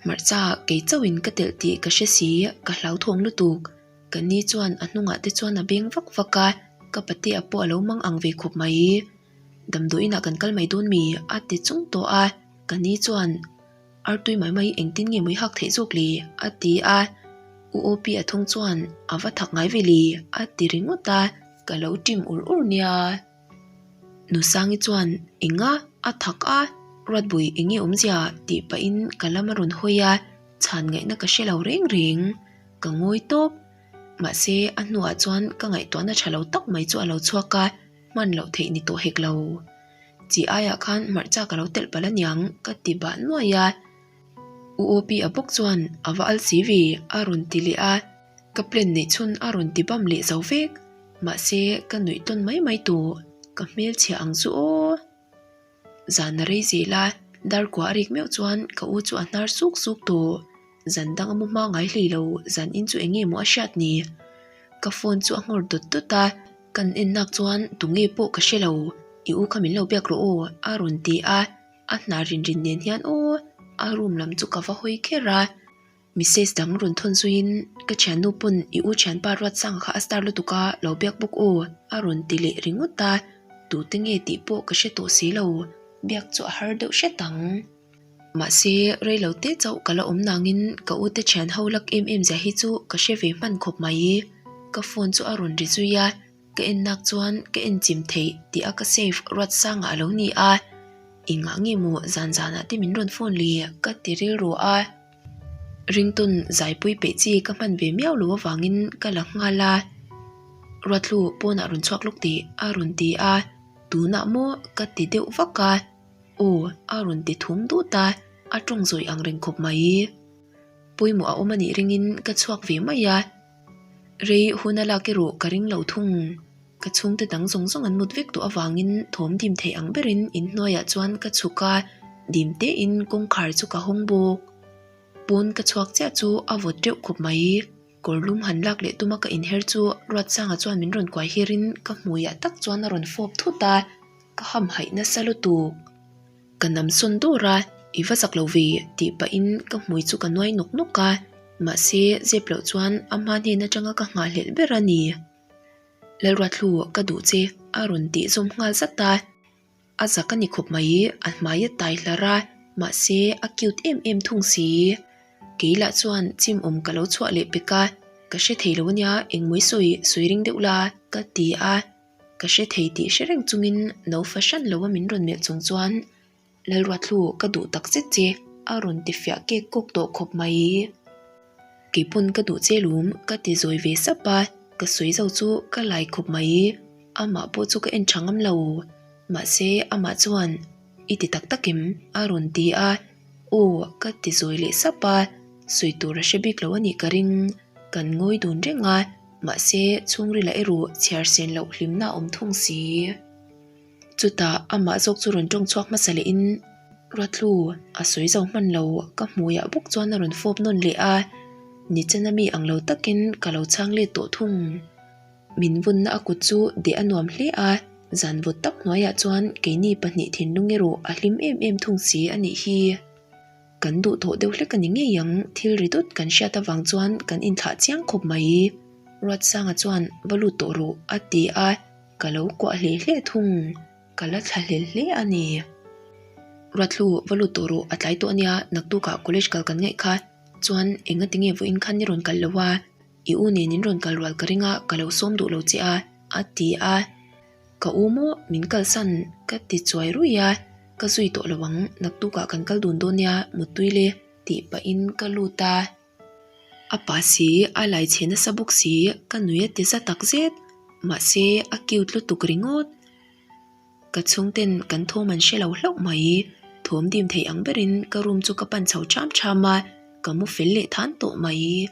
Hmarcha kei chauhin ka telh tih ka hre si, ka hlauthawng lutuk. Ka ni chuan a hnungah te chuan a beng vak vak a, ka patea pawh a lo mang ang ve khawp mai. Damdawiin ah kan kal mai dawn mi? a ti chung tawh a, ka ni chuan. Artui mai mai engtin nge mawi hak theih zawk le? a ti a, U Opi a thung chuan a va thak ngai ve le? a ti ringawt a, ka lo ṭim ur ur nia. Nu Sangi chuan Enga? A thak a, Ruatbui eng nge awmzia? tih pahin ka lam a rawn hawi a. Chhan ngaihna ka hre lo reng reng. Ka ngawi tawp. Mahse, a hnuah chuan ka ngaihtuahna tha lo tak mai chu a lo chhuak a, hman loh theih ni tawh hek lo. Chi aiah khan hmarcha ka lo telh palh aniang ka ti bah nuai a. U Opi a bawk chuan a va al si ve a rawn ti leh a, ka plan neih chhun a rawn ti bam leh zo vek. Mahse, ka nuih tawn mai mai tawh. Ka hmelchhia ang chu aw. Zan a rei zel a, darkua a rik meuh chuan ka u chu a hnar suk suk tawh. Zan dang a mu hma ngai hlei lo, zan in chu eng nge maw a hriat ni? Ka phone chu a nghawr dawt dawt a, kan en nak chuan tunge pawh ka hre lo, i u kha min lo biak rawh aw a rawn ti a, a hna rin rin nen hian aw a room lam chu ka va hawi kher a. Message dang rawn thawn zuiin ka thiannu pawn i u thianpa Ruatsanga kha a star lutuk a, lo biak bawk aw a rawn ti leh ringawt a, tute nge tih pawh ka hre tawh si lo, biak chu a har deuh hret ang. Mahse, rei lo te chauh ka la awm nangin ka u te thian ho lak em em zia hi chu ka hre ve hman khawp mai. Ka phone chu a rawn ri zui a, Ka en nak chuan ka en chim theih tih a ka save Ruatsanga a lo ni a, engah nge maw zan zanah te min rawn phone le ka ti rilru a. Ringtone zaipui peih chi ka hman ve miau lo avangin ka la nghal a, Ruatlu pawnah rawn chhuak lawk tih a rawn ti a, tunah maw ka ti deuh vak a, aw a rawn ti thum dut a, a tawng zawih ang reng khawp mai. Pawimawh a awm a nih ringin ka chhuak ve mai a. Rei hun a lak erawh ka ring lo thung. Ka chhungte dang zawng zawng an mut vek tawh avangin thawm dim theih ang berin inhnuaiah chuan ka chhuk a, dim tein kawngkhar chu ka hawng bawk. Pawn ka chhuak chiah chu a vawt teuh khawp mai. Kawr lum han lak leh tuma ka inher chu Ruatsanga chuan min rawn kuai hirin ka hmuiah tak chuan a rawn fawp thut a, ka hamhaih nasa lutuk. Ka nam sawn dawr a, i va zak lo ve tih pahin ka hmui chu ka nuai nawk nawk a, mahse zep loh chuan a hma hnen atanga ka nghahhlelh ber a ni. Lalruathlu ka duh che a rawn tih zawm nghal zat a, a zak a ni khawp mai, a hmai a tai hlar a, mahse a cute em em thung si. Kei lah chuan chim awm ka lo chhuah leh pek a, ka hre thei lo ania engmawi sawi sawi ring deuh la ka ti a. Ka hre thei tih hre reng chungin no fahran lo a min rawn melh chung chuan Lalruathlu ka duh tak zet che a rawn ti fiah kek kawk tawh khawp mai. Keipawn ka duh che lum ka ti zawi ve sap a, ka sawi zo chu ka lai khawp mai. Amah pawh chu ka en tha ngam lo. Mahse amah chuan I ti tak tak em? a rawn ti a, Aw ka ti zawi leh sap a, sawi tur a hre bik lo a nih ka ring. Kan ngawi dun reng a. Mahse, chhungrila erawh chhiar sen loh hlimna a awm thung si. Chutah amah zawk chu rawn tawng chhuak hmasa lehin Ruatlu a sawi zo hman lo, ka hmuiah bawk chuan a rawn fawp nawn leh a, nichana mi ang lo takin ka lo chhang let tawh thung. Min vunna a kut chu deh a nuam hle a, zan vawt tak hnuaiah chuan keini pahnih thinlung erawh a hlim em em thung si a nih hi. Kan duh tawh deuh hlek a ni ngei ang, thil ri dawt kan hriat avang chuan kan inthlah chiang khawp mai. Ruatsanga chuan va lut tawh rawh a ti a, ka lo kuah hle hle thung, ka la thla hlel hle a ni. Ruathlu, va lut tawh rawh, a tlai tawh ania, naktukah college kal kan ngaih kha chuan enga tinge vawiin khan i rawn kal lo a, i u nen in rawn kal rual ka ring a, ka lo sawm duh lo che a, a ti a. Ka u maw min kalsan ka ti chuai ruih a, ka zui tawh lo ang, naktukah kan kal dun dawn nia muttui le tih pahin ka lut a. A pa si, a lai chhe nasa bawk si, ka nui a ti za tak zet, mahse a cute lutuk ringawt. Ka chhungten kan thawm an hre lo hlauh mai, thawm dim thei ang berin ka room chu ka pan chho ṭham ṭham a, ka mu fel leh than tawh mai.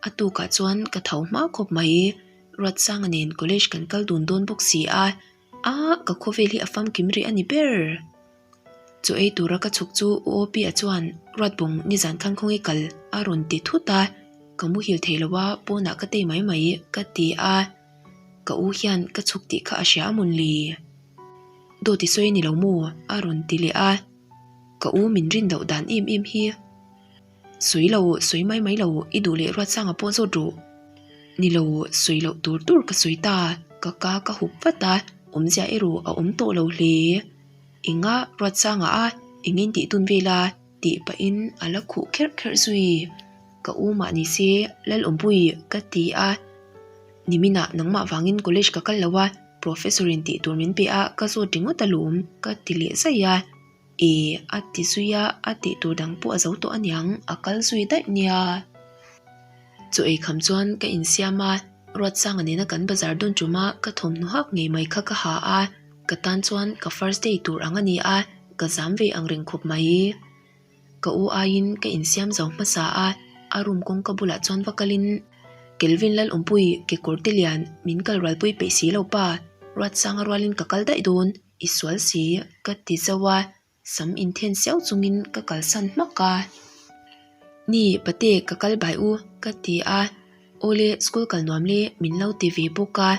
A tukah chuan ka tho hma khawp mai. Ruatsanga nen college kan kal dun dawn bawk si a, a ka khawvel hi a famkim rih a ni ber. Chaw ei tura ka chhuk chu U Opi-a chuan Ruatbawng nizan khan khawnge kal a rawn ti thut a, ka muhil thei lo a pawnah ka tei mai mai ka ti a, ka u hian ka chhuk tih kha a hria a mawn le. Dawt i sawi a ni lo maw? a rawn ti leh a, ka u min rin loh dan em em hi. Sawi lo, sawi mai mai lo, i duh leh Ruatsanga pawh zawt rawh. Ni lo, sawi loh tur tur ka sawi ta, ka ka ka hup vat a, awmzia erawh a awm tawh lo hle. Enga Ruatsanga a, engin tih tun vel a? tih pahin a la khuh kherh kherh zui. Ka u mah ni se, Lalawmpui ka ti a. Niminah nangmah vangin college ka kal lo a, professor in tih tur min pe a, ka zawt ringawt alawm ka ti leh zaih a. E a ti zui a, a tih tur dang pawh a zo tawh aniang, a kal zui daih nia. Chaw ei kham chuan ka insiam a, Ruatsanga nena kan bazar dawn ṭuma ka thawmhnaw hak ngei mai kha ka ha a, ka tan chuan ka first day tur ang a ni a, ka zam ve ang reng khawp mai. Ka u aiin ka insiam zo hmasa a, a room kawngka bulah chuan va kalin, Kelvin Lalawmpui, kekawr te lian, min kal rualpui peih si lo pa, Ruatsanga rualin ka kal daih dawn, i sual si, ka ti zauh a, sam inthen siau chungin ka kalsan hmak a. Ni, pate ka kal bai u, ka ti a, Awle, school kal nuam le, min lo ti ve bawk a,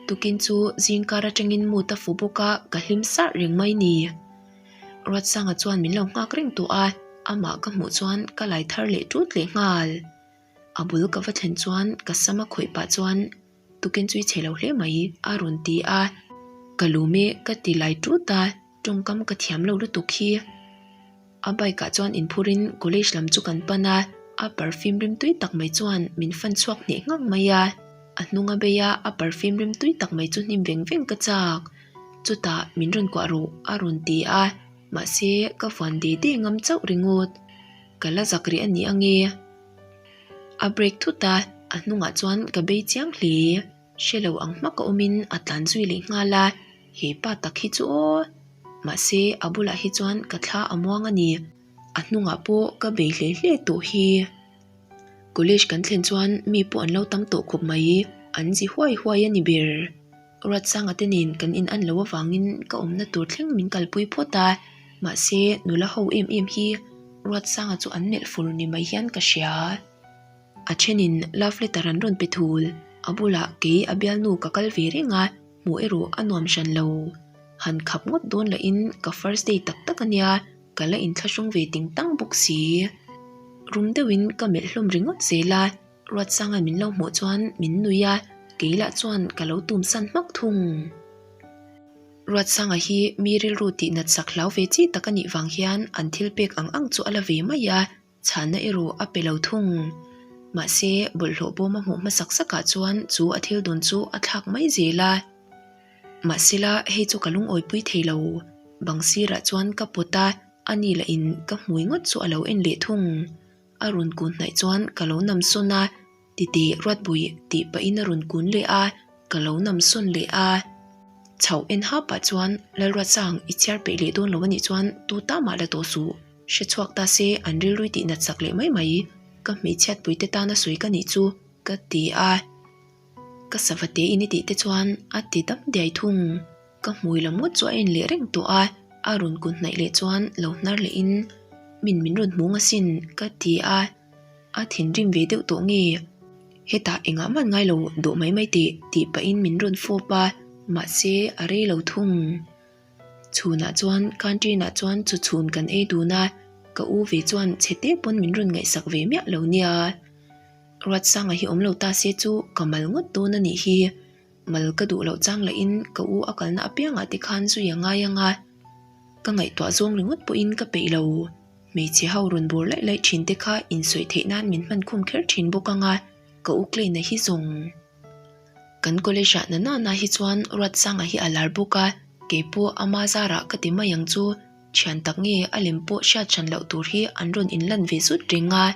tukin chu zingkar atangin mood a fu bawk a, ka hlim sarh reng mai ni. Ruatsanga chuan min lo nghak reng tawh a, amah ka hmuh chuan ka lai thar leh tut leh nghal. A bul ka va thlen chuan ka sam a khawih pah chuan tukin chu i chhe lo hle mai a rawn ti a, ka lum e ka ti lai tut a, tawngkam ka thiam lo lutuk hi. A bike ah chuan inphurin college lam chu kan pan a, a perfume rim tui tak mai chuan min fan chhuak hneh nghak mai a, a hnung a bei a, a perfume rim tui tak mai chu hnim veng veng ka chak. Chutah min rawn kuah rawh a rawn ti a, mahse ka vuan de de ngam chauh ringawt. Ka la zak rih a ni ange. A break thut a, a hnungah chuan ka bei chiang hle. Hre lo ang hmak a awmin a tlan zui leh nghal a, he pa tak hi chu aw. Mahse a bulah hi chuan ka thla a muang a ni. A hnungah pawh ka bei hle hle tawh hi. College kan thlen chuan mi pawh an lo tam tawh khawp mai, an zi huai huai a ni ber. Ruatsanga te nen kan in an loh avangin ka awmna tur thleng min kalpui phawt a, mahse nula ho em em hi Ruatsanga chu an melh fur ni mai hian ka hria. A thenin love letter an rawn pe thul, a bulah kei a bialnu ka kal ve reng a, hmuh erawh a nuam hran lo. Han khap ngawt dawn lahin ka first day tak tak a nia, ka la inthlahrung ve ting tang bawk si. Rum deuhin ka melh hlawm ringawt zel a. Ruatsanga min lo hmuh chuan min nui a, kei lah chuan ka lo tum san hmak thung. Ruatsanga hi mi rilru tih nat sak hlau ve chi tak a nih vang hian an thil pek ang ang chu a la ve mai a, chhanna erawh a pe lo thung. Mahse, bawlhhlawh bawm a hmuh hmasak sakah chuan chu a thil dawn chu a thlak mai zel a. Mahsela, hei chu ka lungawipui thei lo. Bang sirah chuan ka pawt a, ani lahin ka hmui ngawt chu a lo en leh thung. A rawn kun hnaih chuan ka lo nam sawn a, titeh Ruatbui tih pahin a rawn kun leh a, ka lo nam sawn leh a. Chhoh en ha pah chuan Lalruatsang i chhiar peih leh dawn lo anih chuan tu ta mah la tawh suh, hre chhuak ta se an rilrui tih nat sak leh mai mai, ka hmeichhiatpui te tana sawi ka nih chu ka ti a. Ka sava te in i tih te chuan a ti dam diai thung. Ka hmui lam ngawt chu a en leh reng tawh a, a rawn kun hnaih leh chuan lo hnar leh in min min rawn hmung asin ka ti a, a thinrim ve deuh tawh nge? Hetah engah man ngai lo dawh mai mai teh tih pahin min rawn fawp a, mahse a rei lo thung. Chhunah chuan canteen ah chuan chu chhun kan ei dun a, ka u ve chuan chhe te pawn min rawn ngaihsak ve miah lo nia. Ruatsanga hi awm lo ta se chu ka mal ngawt dawn a nih hi. Mal ka duh loh chang lahin ka u a kalna apiangah te khan zui a ngai ang a, ka ngaihtuah zawng ringawt pawhin ka peih lo. Hmeichhe ho rawn bawr laih laih thin te kha insawi theih nan min hman khum kher thin bawk ang a, ka u Kleina hi zawng. Kan college ah na nana hi chuan Ruatsanga hi a lar bawk a, keipawh ama zarah ka ti mai ang chu, thian tak nge a lem pawh hriat hran loh tur hi an rawn inlan ve zut reng a.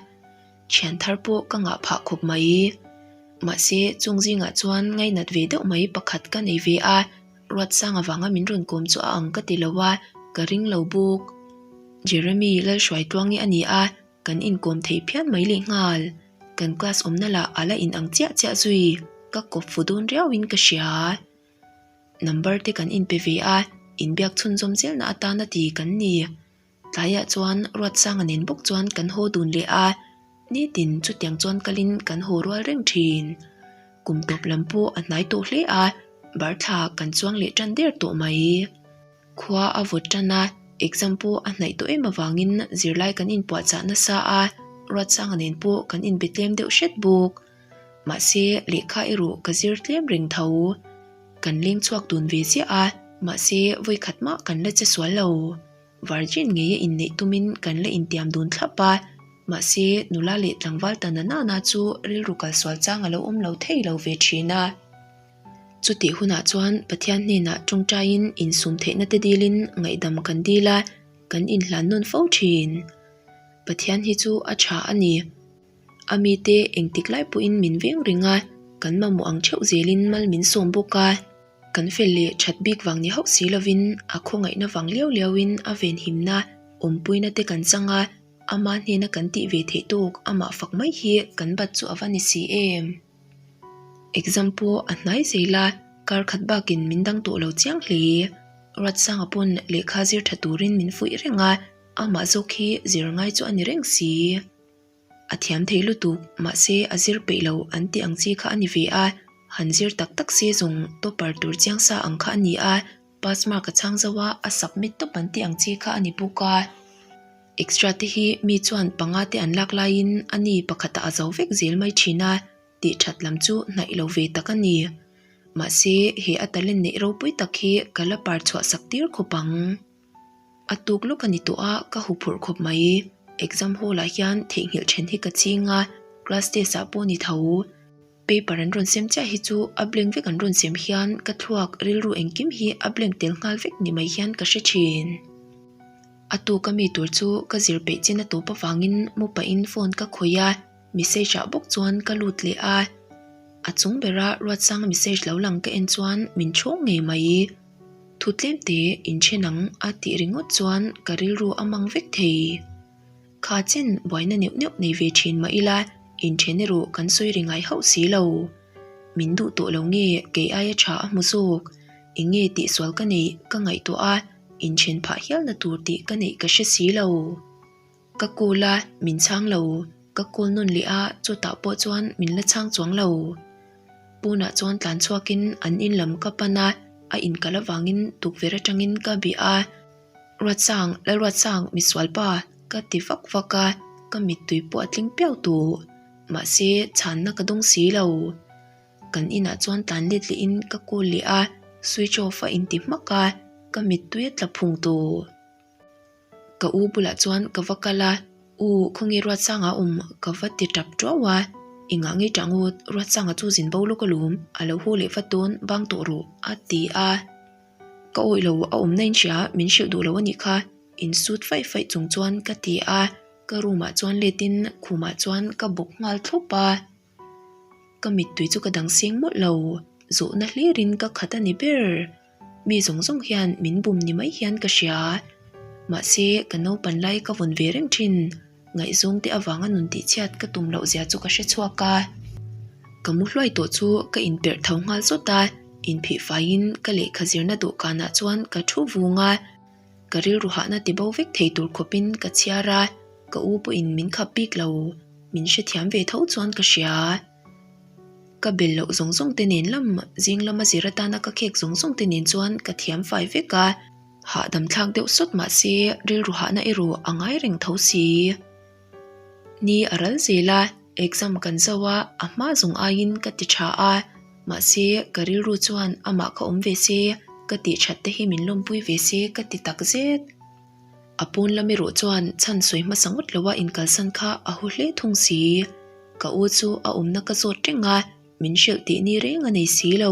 Thian thar pawh ka ngah phah khawp mai. Mahse, chung zingah chuan ngainat ve deuh mai pakhat ka nei ve a, Ruatsang avanga min rawn kawm chu a ang ka ti lo a, ka ring lo bawk. Jeremy Lalhruaitluangi a ni a, kan inkawm thei phian mai lehnghal. Kan class awmna lah a la inang chiah chiah zui, ka kawp fu dawn riauin ka hria. Number te kan inpe ve a, inbiak chhunzawm zelna atana ti kan ni. Tlaiah chuan Ruatsanga nen bawk chuan kan haw dun leh a, nitin chutiang chuan kalin kan haw rual reng thin. Kum tawp lam pawh a hnai tawh hle a, barthla kan chuang leh tan der tawh mai. Khua a vawt tan a, exam pawh a hnaih tawh em avangin zirlai kan inpuahchah nasa a, Ruatsanga nen pawh kan inbe tlem deuh hret bawk. Mahse, lehkha erawh ka zir tlem reng tho. Kan leng chhuak dun ve chiah a, mahse vawikhat mah kan la che sual lo. Virgin ngeia inneih tumin kan la intiam dun thlap a, mahse nula leh tlangval ta na nana chu rilru kalsual chang a lo awm lo thei lo ve thin a. Chutih hunah chuan Pathian hnenah tawngtaiin insum theihna te dilin ngaihdam kan dil a. Kan inhlan nawn fo thin. Pathian hi chu a tha a ni. A mite engtik lai pawhin min veng reng a, kan mamawh ang theuh zelin mal min sawm bawk a. Kan fel leh that bik vang ni hauh si lovin a khawngaihna vang liau liauin a venhimna, awmpuina te kan chang a, ama hnena kan tih ve theih tawk amah fak mai hi kan bat chu a va ni si em. Exam pawh a hnai zel a, kar khat bakin min dang tawh lo chiang hle. Ruatsanga pawn lehkha zir tha turin min fuih reng a, amah zawk hi zir ngai chu a ni reng si. A thiam thei lutuk, mahse a zir peih lo an tih ang chi kha a ni ve a, han zir tak tak se zawng topper tur chiang sa ang kha a ni a, pass mark a chhang zo a, a submit tawp an tih ang chi kha a ni bawk a. Extra te hi mi chuan panga te an lak laiin a ni pakhatah a zo vek zel mai thin a, tih that lam chu hnaih lo ve tak a ni. Mahse he a talent neih ropui tak hi ka la par chhuah sak tir khawp ang. A tuk lawk a ni tawh a, ka hu phurh khawp mai. Exam hall ah hian theihnghilh then hi ka ching a, class test ah pawh ni tho. Paper an rawn sem chiah hi chu a blank vek an rawn sem hian ka thluak rilru engkim hi a blank tel nghal vek ni mai hian ka hre thin. A tuk a mi tur chu ka zir peih chin a tawp avangin mu pahin phone ka khawih a, message ah bawk chuan ka lut leh a. A chung bera Ruatsanga message lo lang ka en chuan min chhawng ngei mai. Thu tlemte inthen ang a tih ringawt chuan ka rilru a mang vek thei. Kha chen buaina neuh neuh nei ve thin mah ila inthen erawh kan sawi ri ngai hauh si lo. Min duh tawh lo nge kei aia tha a hmu zawk. Eng nge tihsual ka neih ka ngaihtuah a, inthen phah hialna tur tih ka neih ka hre si lo. Ka call a, min chhang lo. Ka call nawn leh a, chutah pawh chuan min la chhang chuang lo. Pawnah chuan tlan chhuakin an in lam ka pan a, a inkalh avangin tukverh atangin ka bih a. Ruatsang, Lalruatsang, misualpa, ka ti vak vak a, ka mittui pawh a tling piau tawh. Mahse, chhanna ka dawng si lo. Kan inah chuan tlan let lehin ka call leh a, switch off a inti hmak a, ka mittui a tla phung tawh. Ka u bulah chuan ka va kal a, U, khawnge Ruatsanga awm? Ka va ti tap tuau a, Engah nge tah ngawt, Ruatsanga chu zin bo lawk alawm, a lo haw leh vat dawn, bang tawh rawh, a ti a. Ka awih lo, a awmna in hria, min hrilh duh lo a nih kha, insut faih faih chung chuan ka ti a, ka room ah chuan let in khumah chuan ka bawk nghal thlawp a. Ka mittui chu ka dang seng mawlh lo, zawhna hlirin ka khat a ni ber. Mi zawng zawng hian min bum ni mai hian ka hria. Mahse, ka naupan lai ka vawn ve reng thin. Ngaihzawng te avanga nun tihchhiat ka tum loh zia chu ka hre chhuak a. Ka mu hluai tawh chu ka inperh tho nghal zawt a, inphih faiin ka lehkha zirna dawhkanah chuan ka thu vung a. Ka rilru hahna ti bo vek thei tur khawpin ka chhiar a, ka u pawhin min khap bik lo. Min hrethiam ve tho chuan ka hria. Ka bel loh zawng zawng te nen lam zing lama zir atana ka khek zawng zawng te nen chuan ka thiam fai vek a, hahdam thlak deuh sawt mah se rilru hahna erawh a ngai reng tho si. Ni a ral zel a, exam kan zo a, a hma zawng aiin ka ti tha a, mahse ka rilru chuan amah kha awm ve se, ka tih that te hi min lawmpui ve se ka ti tak zet. A pawn lam erawh chuan chhan sawi hmasa ngawt loa inkalsan kha a hu hle thung si. Ka u chu a awmna ka zawt reng a, min hrilh tih ni reng a nei si lo.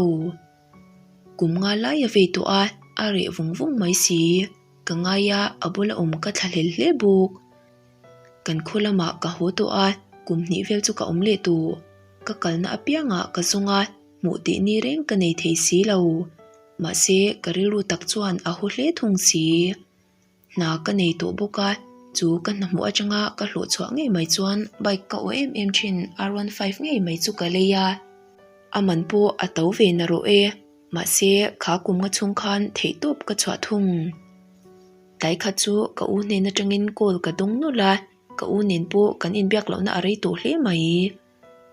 Kum nga lai a vei tawh a, a reh vung vung mai si. Ka ngai a, a bula awm ka thlahlel hle bawk. Kan khaw lamah ka haw tawh a, kum hnih vel chu ka awm leh tawh. Ka kalna apiangah ka zawng a, hmuh tih ni reng ka nei thei si lo. Mahse, ka rilru tak chuan a haw hle thung si. Hna ka nei tawh bawk a, chu ka hna hmuh atanga ka hlawh chhuah ngei mai chuan bike ka awh em em thin R one five ngei mai chu ka lei a. A man pawh a to ve na rawh e, mahse kha kum nga chhung khan theihtawp ka chhuah thung. Tlai khat chu ka u hnen atangin call ka dawng nawlh a, ka u nen pawh kan inbiak lohna a rei tawh hle mai.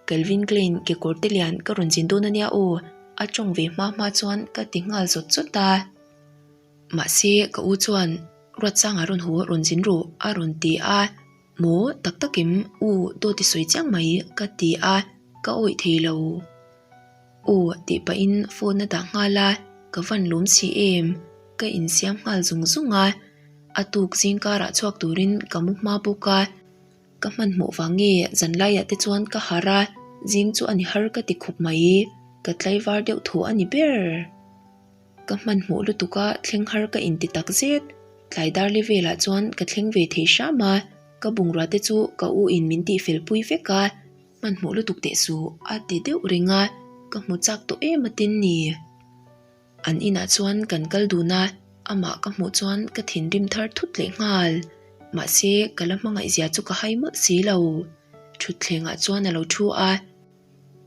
Calvin Klein kekawr te lian ka rawn zin dawn ania aw, a tawng ve hma hma chuan ka ti nghal zawt zawt a. Mahse ka u chuan Ruatsanga rawn haw rawn zin rawh a rawn ti a, Maw tak takim u dawt i sawi chiang mai ka ti a, ka awih thei lo. Aw tih pahin phone a dah nghal a, ka van lawm si em, ka insiam nghal zung zung a, a tuk zing karah chhuak turin ka mu hma bawk a. Ka hmanhmawh vang nge zanlaiah te chuan ka harh a, zing chu a ni har ka ti khawp mai, ka tlaivar deuh thaw a ni ber. Ka hmanhmawh lutuk a, thleng har ka inti tak zet. Tlai dar li velah chuan ka thleng ve thei hram a, ka bungrua te chu ka u in min tihfel pui vek a, hmanhmawh lutuk teh suh a ti deuh reng a, ka hmu chak tawh em atin ni. An inah chuan kan kal dun a, amah ka hmuh chuan ka thinrim thar thut leh nghal. Mahse, ka la hmangaih zia chu ka hai mawlh si lo. Thutthlengah chuan a lo thu a,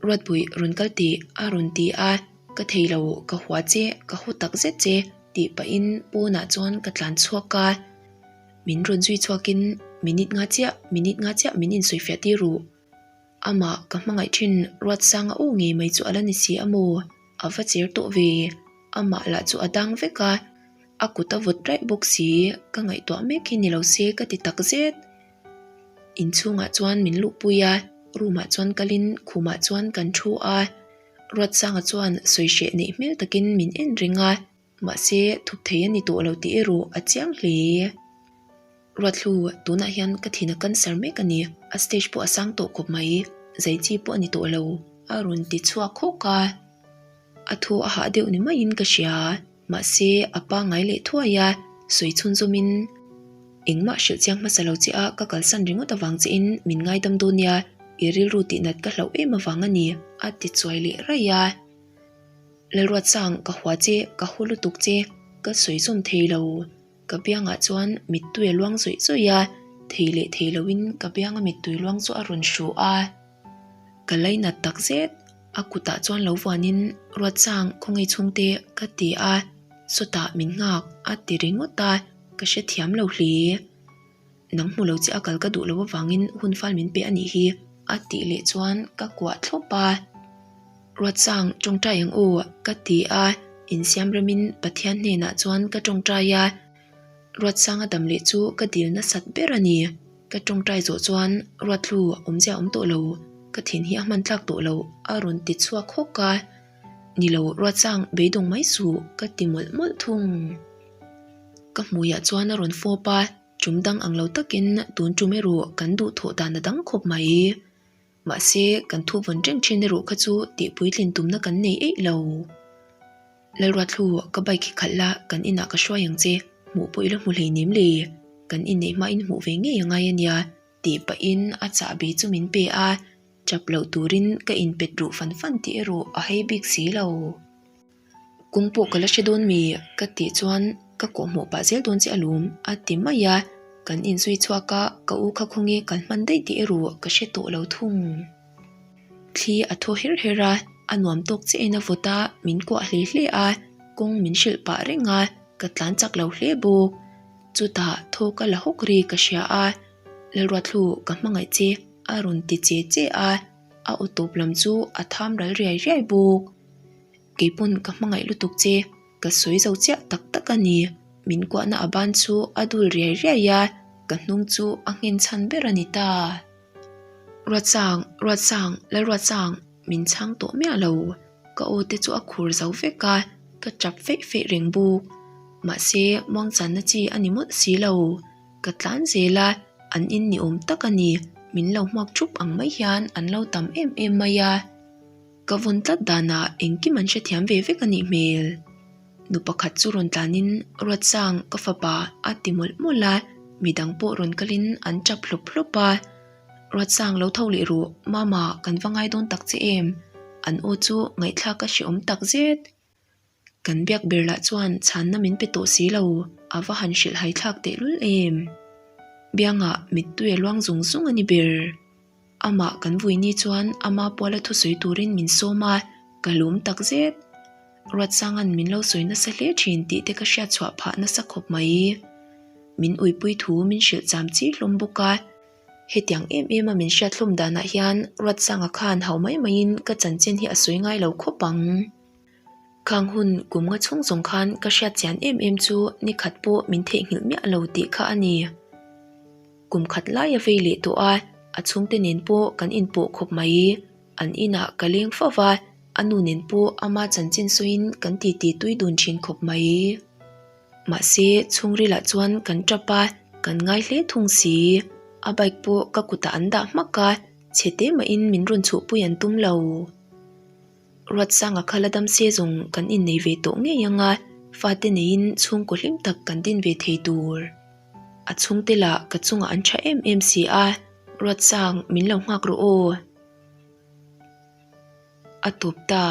Ruatpui rawn kal tih a rawn ti a, Ka thei lo, ka hua che, ka haw tak zet che tih pahin pawnah chuan ka tlan chhuak a. Min rawn zui chhuakin minute nga chiah, minute nga chiah min insawifiah tir ruh. Amah ka hmangaih thin Ruatsanga aw ngei mai chu a la ni si a maw? A va cher tawh ve. Amah lah chu a dang vek a, a kut a vawt raih bawk si, ka ngaihtuah mek hi ni lo se ka ti tak zet. Inchhungah chuan min luhpui a, room ah chuan kalin khumah chuan kan thu a, Ruatsanga chuan sawi hreh neih hmel takin min en reng a. Mahse, thup thei a ni tawh lo tih erawh a chiang hle. Ruathlu, tunah hian ka thin a cancer mek a ni, a stage pawh a sang tawh khawp mai, zai chi pawh a ni tawh lo, a rawn ti chhuak hawk a. A thu a hah deuh ni maiin ka hria, mahse a pangngai leh thuai a, sawi chhunzawmin, Engmah hrilh chiang hmasa lo che a, ka kalsan ringawt avang chein min ngaidam dawn nia, i rilru tihnat ka hlauh em avang a ni, a ti chuai leh raih a. Lalruatsang, ka hua che, ka haw lutuk che, ka sawi zawm thei lo. Ka biangah chuan mittui a luang zawih zawih a, thei leh thei loin ka bianga mittui luang chu a rawn hru a. Ka lainat tak zet, a kutah chuan lo vuanin Ruatsang khawngaih chhungte ka ti a, sawtah min nghak a ti ringawt a, ka hrethiam lo hle. Nang hmu lo che a kal ka duh lo avangin hun fal min pe a nih hi a tih leh chuan ka kuah thlawp a. Ruatsang tawngtai ang aw ka ti a, insiam remin Pathian hnenah chuan ka tawngtai a. Ruatsanga dam leh chu ka dil nasat ber a ni. Ka tawngtai zawh chuan Ruatlu awmzia awm tawh lo, ka thin hi a hman tlak tawh lo a rawn ti chhuak hawk a. Ni lo Ruatsang beidawng mai suh ka ti mawlh mawlh thung. Ka hmuiah chuan a rawn fawp a, tum dang ang lo takin tun tum erawh kan duhthawh dan a dang khawp mai. Mahse, kan thu vawn reng thin erawh kha chu tih puitlin tumna kan nei eih lo. Lalruathlu, ka bike hi khalh la, kan inah ka hruai ang che, hmuh pawh i la hmu hleinem le, kan inneih hmain hmuh ve ngei a ngai a nia, tih pahin a chahbi chu min pe a, chap loh turin ka inpet ruh fan fan tih erawh a hei bik si lo. Kawng pawh ka la hre dawn mi? Ka tih chuan ka kawhhmuh pah zel dawn che alawm a ti mai a, kan inzui chhuak a, ka u kha khawnge kan hman daih tih erawh ka hre tawh lo thung. Thli a thaw her her a, a nuam tawk chiah in a vawt a, min kuah hle hle a, kawng min hrilh pah reng a, ka tlan chak lo hle bawk. Chutah thaw ka la hawk ri ka hria a, Lalruathlu ka hmangaih che a rawn ti che che a, a aw tawp lam chu a tham ral riai riai bawk. Keipawn ka hmangaih lutuk che, ka sawi zo chiah tak tak a ni. Min kuahna a ban chu a dul riai riai a, ka hnung chu a nghen chhan ber a ni ta. Ruatsang, Ruatsang, Lalruatsang, min chhang tawh miah lo. Ka aw te chu a khur zo vek a, ka tap feih feih reng bawk. Mahse, muangchanna chi a ni mawlh si lo. Ka tlan zel a, an in ni awm tak a ni. Min lo hmuak thup ang mai hian an lo tam em em mai a. Ka vawn tlat danah engkim an hrethiam ve vek a nih hmel. Nu pakhat chu rawn tlanin Ruatsang ka fapa a ti mawlh mawlh a, midang pawh rawn kalin an tap hlawp hlawp a. Ruatsang lo tho leh rawh, Mama kan va ngai dawn tak che em? An aw chu ngaihthlak a hrehawm tak zet. Kan biak ber lah chuan chhanna min pe tawh si lo, a va han hrilh hai thlak tehlul em? Biangah mittui a luang zung zung a ni ber. Amah kan vui ni chuan ama puala thusawi turin min sawm a, ka lawm tak zet. Ruatsanga'n min lo sawi nasa hle thin tih te ka hriat chhuah phah nasa khawp mai. Min uipui thu min hrilh cham chi hlawm bawk a. Hetiang em em a min hriat hlawm danah hian Ruatsanga khan hau mai maiin ka chanchin hi a sawi ngai lo khawp ang. Khang hun kum nga chhung zawng khan ka hriat chian em em chu ni khat pawh min theihnghilh miah lo tih kha a ni. Kum khat lai a vei leh tawh a, a chhungte nen pawh kan inpawh khawp mai. An inah ka leng fo va, a nu nen pawh ama chanchin sawiin kan titi tui dun thin khawp mai. Mahse, chhungrilah chuan kan tap a, kan ngai hle thung si. A bike pawh ka kutah an dah hmak a, chhe te mahin min rawn chhuhpui an tum lo. Ruatsanga kha la dam se zawng kan innei ve tawh ngei ang a. Fate neiin chhungkaw hlim tak kan din ve thei tur. A chhungte lah ka chungah an tha em em si a, Ruatsang min lo nghak rawh aw. A tawp ta.